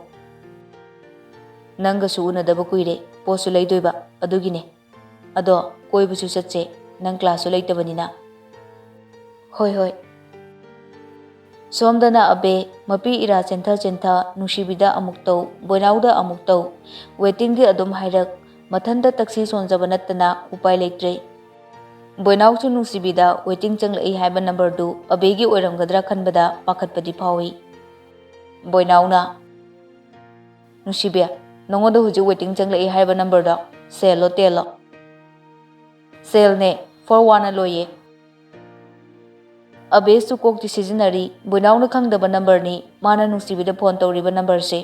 ꯅꯪꯒꯁꯨ ꯎꯅꯗꯕ ꯀꯨꯏꯔꯦ, ꯄꯣꯠꯁꯨ ꯂꯩꯗꯣꯏꯕ, ꯑꯗꯨꯒꯤꯅꯦ꯫ ꯑꯗꯣ ꯀꯣꯏꯕꯁꯨ ꯆꯠꯁꯦ, ꯅꯪ ꯀ꯭ꯂꯥꯁꯁꯨ ꯂꯩꯇꯕꯅꯤꯅ꯫ ꯍꯣꯏ, ꯍꯣꯏ꯫ ꯁꯣꯝꯗꯅ ꯑꯕꯦ, ꯃꯄꯤ ꯏꯔꯥ ꯆꯦꯟꯊ ꯆꯦꯟꯊ, ꯅꯨꯡꯁꯤꯕꯤꯗ ꯑꯃꯨꯛ ꯇꯧ, ꯕꯣꯏꯅꯥꯎꯗ ꯑꯃꯨꯛ ꯇꯧ, ꯋꯦꯇꯤꯡꯒꯤ ꯑꯗꯨꯝ ꯍꯥꯏꯔꯛ, ꯃꯊꯟꯇ ꯇꯛꯁꯤ ꯁꯣꯟꯖꯕ ꯅꯠꯇꯅ ꯎꯄꯥꯏ ꯂꯩꯇ꯭ꯔꯦ꯫ ꯕꯣꯏꯅꯥꯎꯁꯨ ꯅꯨꯡꯁꯤꯕꯤꯗ ꯋꯦꯇꯤꯡ ꯆꯪꯂꯛꯏ ꯍꯥꯏꯕ ꯅꯝꯕꯔꯗꯨ ꯑꯕꯦꯒꯤ ꯑꯣꯏꯔꯝꯒꯗ꯭ꯔꯥ ꯈꯟꯕꯗ ꯄꯥꯈꯠꯄꯗꯤ ꯐꯥꯎꯏ꯫ ꯕꯣꯏꯅꯥꯎꯅ, "ꯅꯨꯡꯁꯤꯕꯤ, ꯅꯉꯣꯟꯗ ꯍꯧꯖꯤꯛ ꯋꯦꯇꯤꯡ ꯆꯪꯂꯛꯏ ꯍꯥꯏꯕ ꯅꯝꯕꯔꯗꯣ ꯁꯦꯜꯂꯣ ꯇꯦꯜꯂꯣ?" "ꯁꯦꯜꯅꯦ, ꯐꯣꯔ ꯋꯥꯟꯅ ꯂꯣꯏꯌꯦ꯫" ꯑꯕꯦꯁꯨ ꯀꯣꯛꯇꯤ ꯁꯤꯖꯤꯟꯅꯔꯤ, ꯕꯣꯏꯅꯥꯎꯅ ꯈꯪꯗꯕ ꯅꯝꯕꯔꯅꯤ ꯃꯥꯅ ꯅꯨꯡꯁꯤꯕꯤꯗ ꯐꯣꯟ ꯇꯧꯔꯤꯕ ꯅꯝꯕꯔꯁꯦ꯫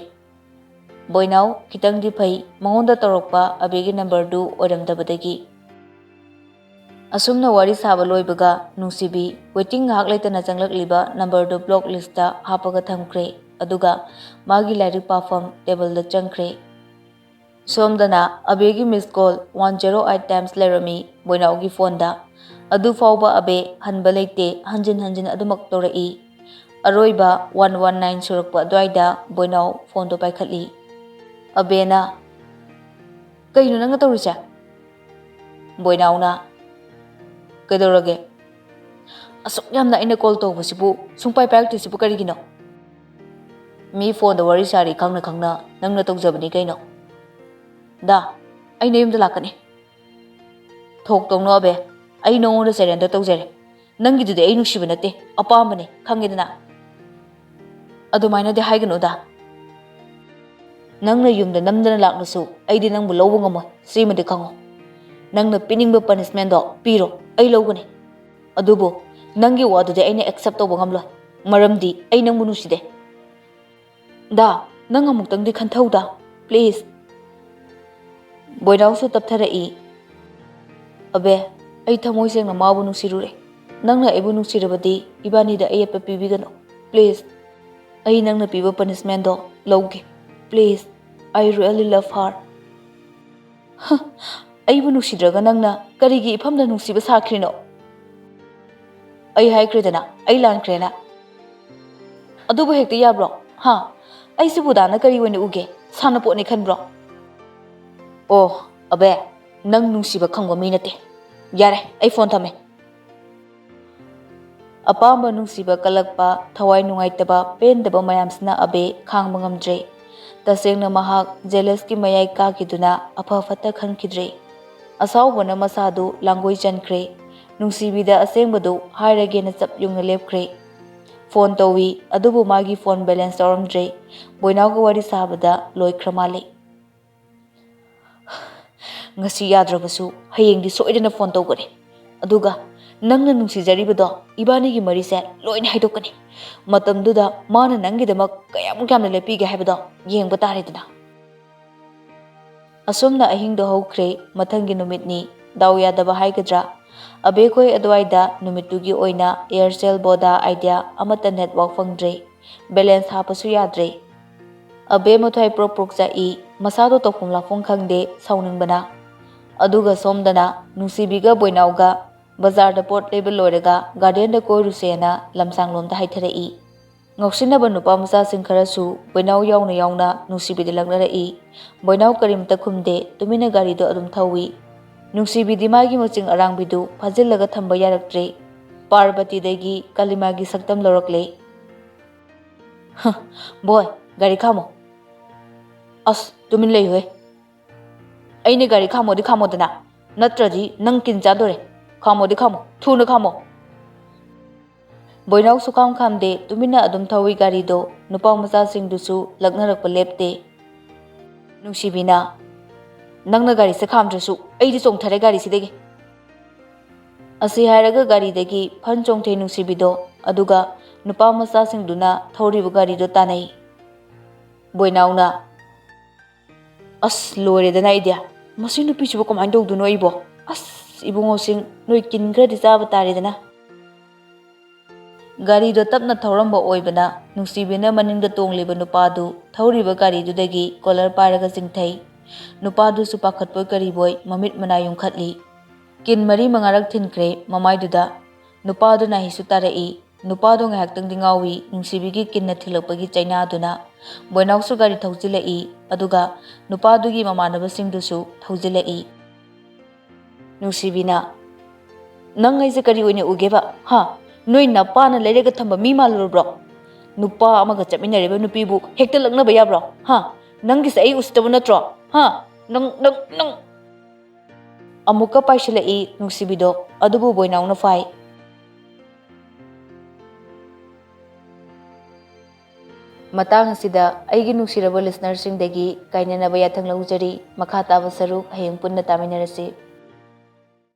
ꯕꯣꯏꯅꯥꯎ ꯈꯤꯇꯪꯗꯤ ꯐꯩ, ꯃꯉꯣꯟꯗ ꯇꯧꯔꯛꯄ ꯑꯕꯦꯒꯤ ꯅꯝꯕꯔꯗꯨ ꯑꯣꯏꯔꯝꯗꯕꯗꯒꯤ꯫ ꯑꯁꯨꯝꯅ ꯋꯥꯔꯤ ꯁꯥꯕ ꯂꯣꯏꯕꯒ ꯅꯨꯡꯁꯤꯕꯤ ꯋꯦꯇꯤꯡ ꯉꯥꯏꯍꯥꯛ ꯂꯩꯇꯅ ꯆꯪꯂꯛꯂꯤꯕ ꯅꯝꯕꯔꯗꯨ ꯕ꯭ꯂꯣꯛ ꯂꯤꯁꯇ ꯍꯥꯞꯄꯒ ꯊꯝꯈ꯭ꯔꯦ꯫ ꯑꯗꯨꯒ ꯃꯥꯒꯤ ꯂꯥꯏꯔꯤꯛ ꯄꯥꯐꯝ ꯇꯦꯕꯜꯗ ꯆꯪꯈ꯭ꯔꯦ꯫ ꯁꯣꯝꯗꯅ ꯑꯕꯦꯒꯤ miss call one zero eight times ꯂꯩꯔꯝꯃꯤ ꯕꯣꯏꯅꯥꯎꯒꯤ ꯐꯣꯟꯗ꯫ ꯑꯗꯨꯐꯥꯎꯕ ꯑꯕꯦ ꯍꯟꯕ ꯂꯩꯇꯦ, ꯍꯟꯖꯤꯟ ꯍꯟꯖꯤꯟ ꯑꯗꯨꯃꯛ ꯇꯧꯔꯛꯏ꯫ ꯑꯔꯣꯏꯕ ꯋꯥꯟ ꯋꯥꯟ ꯅꯥꯏꯟ ꯁꯨꯔꯛꯄ ꯑꯗꯨꯋꯥꯏꯗ ꯕꯣꯏꯅꯥꯎ ꯐꯣꯟꯗꯣ ꯄꯥꯏꯈꯠꯂꯤ꯫ ꯑꯕꯦꯅ, "ꯀꯩꯅꯣ ꯅꯪꯅ ꯇꯧꯔꯤꯁꯦ?" ꯕꯣꯏꯅꯥꯎꯅ, "ꯀꯩꯗꯧꯔꯒꯦ? ꯑꯁꯨꯛ ꯌꯥꯝꯅ ꯑꯩꯅ ꯀꯣꯜ ꯇꯧꯕꯁꯤꯕꯨ ꯁꯨꯡꯄꯥꯏ ꯄꯥꯏꯔꯛꯇ꯭ꯔꯤꯁꯤꯕꯨ ꯀꯔꯤꯒꯤꯅꯣ?" "ꯃꯤ ꯐꯣꯟꯗ ꯋꯥꯔꯤ ꯁꯥꯔꯤ ꯈꯪꯅ ꯈꯪꯅ ꯅꯪꯅ ꯇꯧꯖꯕꯅꯤ ꯀꯩꯅꯣ꯫" "ꯗꯥ, ꯑꯩ ꯅꯌꯨꯝꯗ ꯂꯥꯛꯀꯅꯤ꯫" "ꯊꯣꯛ ꯇꯧꯅꯣ ꯑꯕꯦ, ꯑꯩ ꯅꯉꯣꯟꯗ ꯁꯔꯦꯟꯗꯔ ꯇꯧꯖꯔꯦ꯫ ꯅꯪꯒꯤꯗꯨꯗꯤ ꯑꯩ ꯅꯨꯡꯁꯤꯕ ꯅꯠꯇꯦ, ꯑꯄꯥꯝꯕꯅꯦ, ꯈꯪꯉꯦꯗꯅ?" "ꯑꯗꯨꯃꯥꯏꯅꯗꯤ ꯍꯥꯏꯒꯅꯨꯗ꯫ ꯅꯪꯅ ꯌꯨꯝꯗ ꯅꯝꯗꯅ ꯂꯥꯛꯂꯁꯨ ꯑꯩꯗꯤ ꯅꯪꯕꯨ ꯂꯧꯕ ꯉꯝꯃꯣꯏ, ꯁꯤꯃꯗꯤ ꯈꯪꯉꯣ꯫ ꯅꯪꯅ ꯄꯤꯅꯤꯡꯕ ꯄꯅꯤꯁꯃꯦꯟꯗꯣ ꯄꯤꯔꯣ, ꯑꯩ ꯂꯧꯒꯅꯤ꯫ ꯑꯗꯨꯕꯨ ꯅꯪꯒꯤ ꯋꯥꯗꯨꯗꯤ ꯑꯩꯅ ꯑꯦꯛꯁꯦꯞ ꯇꯧꯕ ꯉꯝꯂꯣꯏ, ꯃꯔꯝꯗꯤ ꯑꯩ ꯅꯪꯕꯨ ꯅꯨꯡꯁꯤꯗꯦ꯫ ꯗꯥ, ꯅꯪ ꯑꯃꯨꯛꯇꯪꯗꯤ ꯈꯟꯊꯧꯗ, please꯫ ꯕꯣꯏꯅꯥꯎꯁꯨ ꯇꯞꯊꯔꯛꯏ꯫ ꯑꯕꯦ, ꯑꯩ ꯊꯃꯣꯏ ꯁꯦꯡꯅ ꯃꯥꯕꯨ ꯅꯨꯡꯁꯤꯔꯨꯔꯦ꯫ ꯅꯪꯅ ꯑꯩꯕꯨ ꯅꯨꯡꯁꯤꯔꯕꯗꯤ ꯏꯕꯥꯅꯤꯗ ꯑꯌꯦꯠꯄ ꯄꯤꯕꯤꯒꯅꯨ, please꯫ ꯑꯩ ꯅꯪꯅ ꯄꯤꯕ punishmentꯗꯣ ꯂꯧꯒꯦ, please꯫ I really love her꯫ ꯍ, ꯑꯩꯕꯨ ꯅꯨꯡꯁꯤꯗ꯭ꯔꯒ ꯅꯪꯅ ꯀꯔꯤꯒꯤ ꯏꯐꯝꯗ ꯅꯨꯡꯁꯤꯕ ꯁꯥꯈ꯭ꯔꯤꯅꯣ? ꯑꯩ ꯍꯥꯏꯈ꯭ꯔꯦꯗꯅ, ꯑꯩ ꯂꯥꯟꯈ꯭ꯔꯦꯅ꯫ ꯑꯗꯨꯕꯨ ꯍꯦꯛꯇ ꯌꯥꯕ꯭ꯔꯣ? ꯍꯥ? ꯑꯩꯁꯤꯕꯨ ꯗꯥꯅ ꯀꯔꯤ ꯑꯣꯏꯅ ꯎꯒꯦ? ꯁꯥꯟꯅꯄꯣꯠꯅꯤ ꯈꯟꯕ꯭ꯔꯣ? ꯑꯣ, ꯑꯕꯦ, ꯅꯪ ꯅꯨꯡꯁꯤꯕ ꯈꯪꯕ ꯃꯤ ꯅꯠꯇꯦ꯫ ꯌꯥꯔꯦ, ꯑꯩ phone ꯊꯝꯃꯦ꯫ ꯑꯄꯥꯝꯕ ꯅꯨꯡꯁꯤꯕ ꯀꯜꯂꯛꯄ, ꯊꯋꯥꯏ ꯅꯨꯡꯉꯥꯏꯇꯕ, ꯄꯦꯟꯗꯕ ꯃꯌꯥꯝꯁꯤꯅ ꯑꯕꯦ ꯈꯥꯡꯕ ꯉꯝꯗ꯭ꯔꯦ꯫ ꯇꯁꯦꯡꯅ ꯃꯍꯥꯛ jealousꯀꯤ ꯃꯌꯥꯏ ꯀꯥꯈꯤꯗꯨꯅ ꯑꯐ ꯐꯠꯇ ꯈꯟꯈꯤꯗ꯭ꯔꯦ꯫ ꯑꯁꯥꯎꯕꯅ ꯃꯁꯥꯗꯨ ꯂꯥꯡꯒꯣꯏ ꯆꯟꯈ꯭ꯔꯦ꯫ ꯅꯨꯡꯁꯤꯕꯤꯗ ꯑꯁꯦꯡꯕꯗꯨ ꯍꯥꯏꯔꯒꯦꯅ ꯆꯞ ꯌꯨꯡꯅ ꯂꯦꯞꯈ꯭ꯔꯦ꯫ Phone ꯇꯧꯏ, ꯑꯗꯨꯕꯨ ꯃꯥꯒꯤ phone balance ꯌꯥꯎꯔꯝꯗ꯭ꯔꯦ꯫ ꯕꯣꯏꯅꯥꯎꯒ ꯋꯥꯔꯤ ꯁꯥꯕꯗ ꯂꯣꯏꯈ꯭ꯔ ꯃꯥꯜꯂꯦ꯫ ꯉꯁꯤ ꯌꯥꯗ꯭ꯔꯕꯁꯨ ꯍꯌꯦꯡꯗꯤ ꯁꯣꯏꯗꯅ phone ꯇꯧꯒꯅꯤ꯫ ꯑꯗꯨꯒ ꯅꯪꯅ ꯅꯨꯡꯁꯤꯖꯔꯤꯕꯗꯣ ꯏꯕꯥꯅꯤꯒꯤ ꯃꯔꯤꯁꯦ ꯂꯣꯏꯅ ꯍꯥꯏꯗꯣꯛꯀꯅꯤ꯫ ꯃꯇꯝꯗꯨꯗ ꯃꯥꯅ ꯅꯪꯒꯤꯗꯃꯛ ꯀꯌꯥꯃꯨꯛ ꯌꯥꯝꯅ ꯂꯦꯞꯄꯤꯒꯦ ꯍꯥꯏꯕꯗꯣ ꯌꯦꯡꯕ ꯇꯥꯔꯦꯗꯅ꯫ ꯑꯁꯨꯝꯅ ꯑꯍꯤꯡꯗꯣ ꯍꯧꯈ꯭ꯔꯦ꯫ ꯃꯊꯪꯒꯤ ꯅꯨꯃꯤꯠꯅꯤ꯫ ꯗꯥꯎ ꯌꯥꯗꯕ ꯍꯥꯏꯒꯗ꯭ꯔꯥ? ꯑꯕꯦꯈꯣꯏ ꯑꯗꯨꯋꯥꯏꯗ ꯅꯨꯃꯤꯠꯇꯨꯒꯤ ꯑꯣꯏꯅ Aircel Voda Idea ꯑꯃꯠꯇ network ꯐꯪꯗ꯭ꯔꯦ꯫ Balance ꯍꯥꯞꯄꯁꯨ ꯌꯥꯗ꯭ꯔꯦ꯫ ꯑꯕꯦ ꯃꯊ꯭ꯋꯥꯏ ꯄ꯭ꯔꯣꯛ ꯄ꯭ꯔꯣꯛ ꯆꯥꯛꯏ꯫ ꯃꯁꯥꯗꯣ ꯇꯧꯐꯝ ꯂꯥꯛꯐꯝ ꯈꯪꯗꯦ, ꯁꯥꯎꯅꯤꯡꯕꯅ꯫ ꯑꯗꯨꯒ ꯁꯣꯝꯗꯅ ꯅꯨꯡꯁꯤꯕꯤꯒ ꯕꯣꯏꯅꯥꯎꯒ ꯕꯖꯥꯔꯗ ꯄꯣꯠ ꯂꯩꯕ ꯂꯣꯏꯔꯒ gardenꯗ ꯀꯣꯏꯔꯨꯁꯦꯅ ꯂꯝꯁꯥꯡꯂꯣꯝꯗ ꯍꯥꯏꯊꯔꯛꯏ꯫ ꯉꯥꯎꯁꯤꯟꯅꯕ ꯅꯨꯄꯥ ꯃꯆꯥꯁꯤꯡ ꯈꯔꯁꯨ ꯕꯣꯏꯅꯥꯎ ꯌꯥꯎꯅ ꯌꯥꯎꯅ ꯅꯨꯡꯁꯤꯕꯤꯗ ꯂꯛꯅꯔꯛꯏ꯫ ꯕꯣꯏꯅꯥꯎ ꯀꯔꯤꯝꯇ ꯈꯨꯝꯗꯦ, ꯇꯨꯃꯤꯟꯅ ꯒꯥꯔꯤꯗꯣ ꯑꯗꯨꯝ ꯊꯧꯏ꯫ ꯅꯨꯡꯁꯤꯕꯤꯗꯤ ꯃꯥꯒꯤ ꯃꯆꯤꯡ ꯑꯔꯥꯡꯕꯤꯗꯨ ꯐꯥꯖꯤꯜꯂꯒ ꯊꯝꯕ ꯌꯥꯔꯛꯇ꯭ꯔꯦ꯫ ꯄꯥꯔꯕꯇꯤꯗꯒꯤ ꯀꯂꯤꯃꯥꯒꯤ ꯁꯛꯇꯝ ꯂꯧꯔꯛꯂꯦ꯫ "ꯍ, ꯕꯣꯏ, ꯒꯥꯔꯤ ꯈꯥꯝꯃꯣ꯫ ꯑꯁ, ꯇꯨꯃꯤꯟ ꯂꯩꯌꯨꯍꯦ꯫ ꯑꯩꯅ ꯒꯥꯔꯤ ꯈꯥꯝꯃꯣꯗꯤ ꯈꯥꯝꯃꯣꯗꯅ, ꯅꯠꯇ꯭ꯔꯗꯤ ꯅꯪ ꯀꯤꯟ ꯆꯥꯗꯣꯔꯦ꯫ ꯈꯥꯝꯃꯣꯗꯤ ꯈꯥꯝꯃꯣ, ꯊꯨꯅ ꯈꯥꯝꯃꯣ꯫" ꯕꯣꯏꯅꯥꯎ ꯁꯨꯈꯥꯝ ꯈꯥꯝꯗꯦ, ꯇꯨꯃꯤꯟꯅ ꯑꯗꯨꯝ ꯊꯧꯏ ꯒꯥꯔꯤꯗꯣ꯫ ꯅꯨꯄꯥ ꯃꯆꯥꯁꯤꯡꯗꯨꯁꯨ ꯂꯛꯅꯔꯛꯄ ꯂꯦꯞꯇꯦ꯫ ꯅꯨꯡꯁꯤꯕꯤꯅ, "ꯅꯪꯅ ꯒꯥꯔꯤꯁꯦ ꯈꯥꯝꯗ꯭ꯔꯁꯨ ꯑꯩꯗꯤ ꯆꯣꯡꯊꯔꯦ ꯒꯥꯔꯤꯁꯤꯗꯒꯤ꯫" ꯑꯁꯤ ꯍꯥꯏꯔꯒ ꯒꯥꯔꯤꯗꯒꯤ ꯐꯟ ꯆꯣꯡꯊꯩ ꯅꯨꯡꯁꯤꯕꯤꯗꯣ, ꯑꯗꯨꯒ ꯅꯨꯄꯥ ꯃꯆꯥꯁꯤꯡꯗꯨꯅ ꯊꯧꯔꯤꯕ ꯒꯥꯔꯤꯗꯣ ꯇꯥꯟꯅꯩ꯫ ꯕꯣꯏꯅꯥꯎꯅ, "ꯑꯁ, ꯂꯣꯏꯔꯦꯗꯅ ꯑꯩꯗꯤ꯫ ꯃꯁꯤ ꯅꯨꯄꯤꯁꯤꯕꯨ ꯀꯃꯥꯏꯅ ꯇꯧꯗꯣꯏꯅꯣ ꯑꯩꯕꯣ? ꯑꯁ, ꯏꯕꯨꯡꯉꯣꯁꯤꯡ, ꯅꯣꯏ ꯀꯤꯟ ꯈꯔꯗꯤ ꯆꯥꯕ ꯇꯥꯔꯦꯗꯅ꯫" ꯒꯥꯔꯤꯗꯣ ꯇꯞꯅ ꯊꯧꯔꯝꯕ ꯑꯣꯏꯕꯅ ꯅꯨꯡꯁꯤꯕꯤꯅ ꯃꯅꯤꯡꯗ ꯇꯣꯡꯂꯤꯕ ꯅꯨꯄꯥꯗꯨ ꯊꯧꯔꯤꯕ ꯒꯥꯔꯤꯗꯨꯗꯒꯤ ꯀꯣꯂꯔ ꯄꯥꯏꯔꯒ ꯆꯤꯡꯊꯩ꯫ ꯅꯨꯄꯥꯗꯨꯁꯨ ꯄꯥꯈꯠꯄꯣꯏ ꯀꯔꯤꯕꯣꯏ ꯃꯃꯤꯠ ꯃꯅꯥ ꯌꯨꯡꯈꯠꯂꯤ꯫ ꯀꯤꯟ ꯃꯔꯤ ꯃꯉꯥꯔꯛ ꯊꯤꯟꯈ꯭ꯔꯦ ꯃꯃꯥꯏꯗꯨꯗ꯫ ꯅꯨꯄꯥꯗꯨ ꯅꯥꯍꯤꯁꯨ ꯇꯥꯔꯛꯏ꯫ ꯅꯨꯄꯥꯗꯣ ꯉꯥꯏꯍꯥꯛꯇꯪꯗꯤ ꯉꯥꯎꯏ ꯅꯨꯡꯁꯤꯕꯤꯒꯤ ꯀꯤꯟꯅ ꯊꯤꯜꯂꯛꯄꯒꯤ ꯆꯩꯅꯥꯗꯨꯅ꯫ ꯕꯣꯏꯅꯥꯎꯁꯨ ꯒꯥꯔꯤ ꯊꯧꯖꯤꯜꯂꯛꯏ, ꯑꯗꯨꯒ ꯅꯨꯄꯥꯗꯨꯒꯤ ꯃꯃꯥꯟꯅꯕꯁꯤꯡꯗꯨꯁꯨ ꯊꯧꯖꯤꯜꯂꯛꯏ꯫ ꯅꯨꯡꯁꯤꯕꯤꯅ, "ꯅꯪ ꯑꯩꯁꯦ ꯀꯔꯤ ꯑꯣꯏꯅ ꯎꯒꯦꯕ? ꯍꯥ? ꯅꯣꯏ ꯅꯄꯥꯅ ꯂꯩꯔꯒ ꯊꯝꯕ ꯃꯤ ꯃꯥꯜꯂꯨꯔꯕ꯭ꯔꯣ? ꯅꯨꯄꯥ ꯑꯃꯒ ꯆꯠꯃꯤꯟꯅꯔꯤꯕ ꯅꯨꯄꯤꯕꯨ ꯍꯦꯛꯇ ꯂꯛꯅꯕ ꯌꯥꯕ꯭ꯔꯣ? ꯍꯥ? ꯅꯪꯒꯤꯁꯦ ꯑꯩ ꯎꯁꯤꯠꯇꯕ ꯅꯠꯇ꯭ꯔꯣ? ꯍꯥ? ꯅꯪ, ꯅꯪ, ꯅꯪ!" ꯑꯃꯨꯛꯀ ꯄꯥꯏꯁꯤꯜꯂꯛꯏ ꯅꯨꯡꯁꯤꯕꯤꯗꯣ, ꯑꯗꯨꯕꯨ ꯕꯣꯏꯅꯥꯎꯅ ꯐꯥꯏ꯫ ꯃꯇꯥꯡ ꯑꯁꯤꯗ ꯑꯩꯒꯤ ꯅꯨꯡꯁꯤꯔꯕ ꯂꯤꯁꯅꯔꯁꯤꯡꯗꯒꯤ ꯀꯥꯏꯅꯅꯕ ꯌꯥꯊꯪ ꯂꯧꯖꯔꯤ꯫ ꯃꯈꯥ ꯇꯥꯕ ꯁꯔꯨꯛ ꯍꯌꯦꯡ ꯄꯨꯟꯅ ꯇꯥꯃꯤꯟꯅꯔꯁꯤ꯫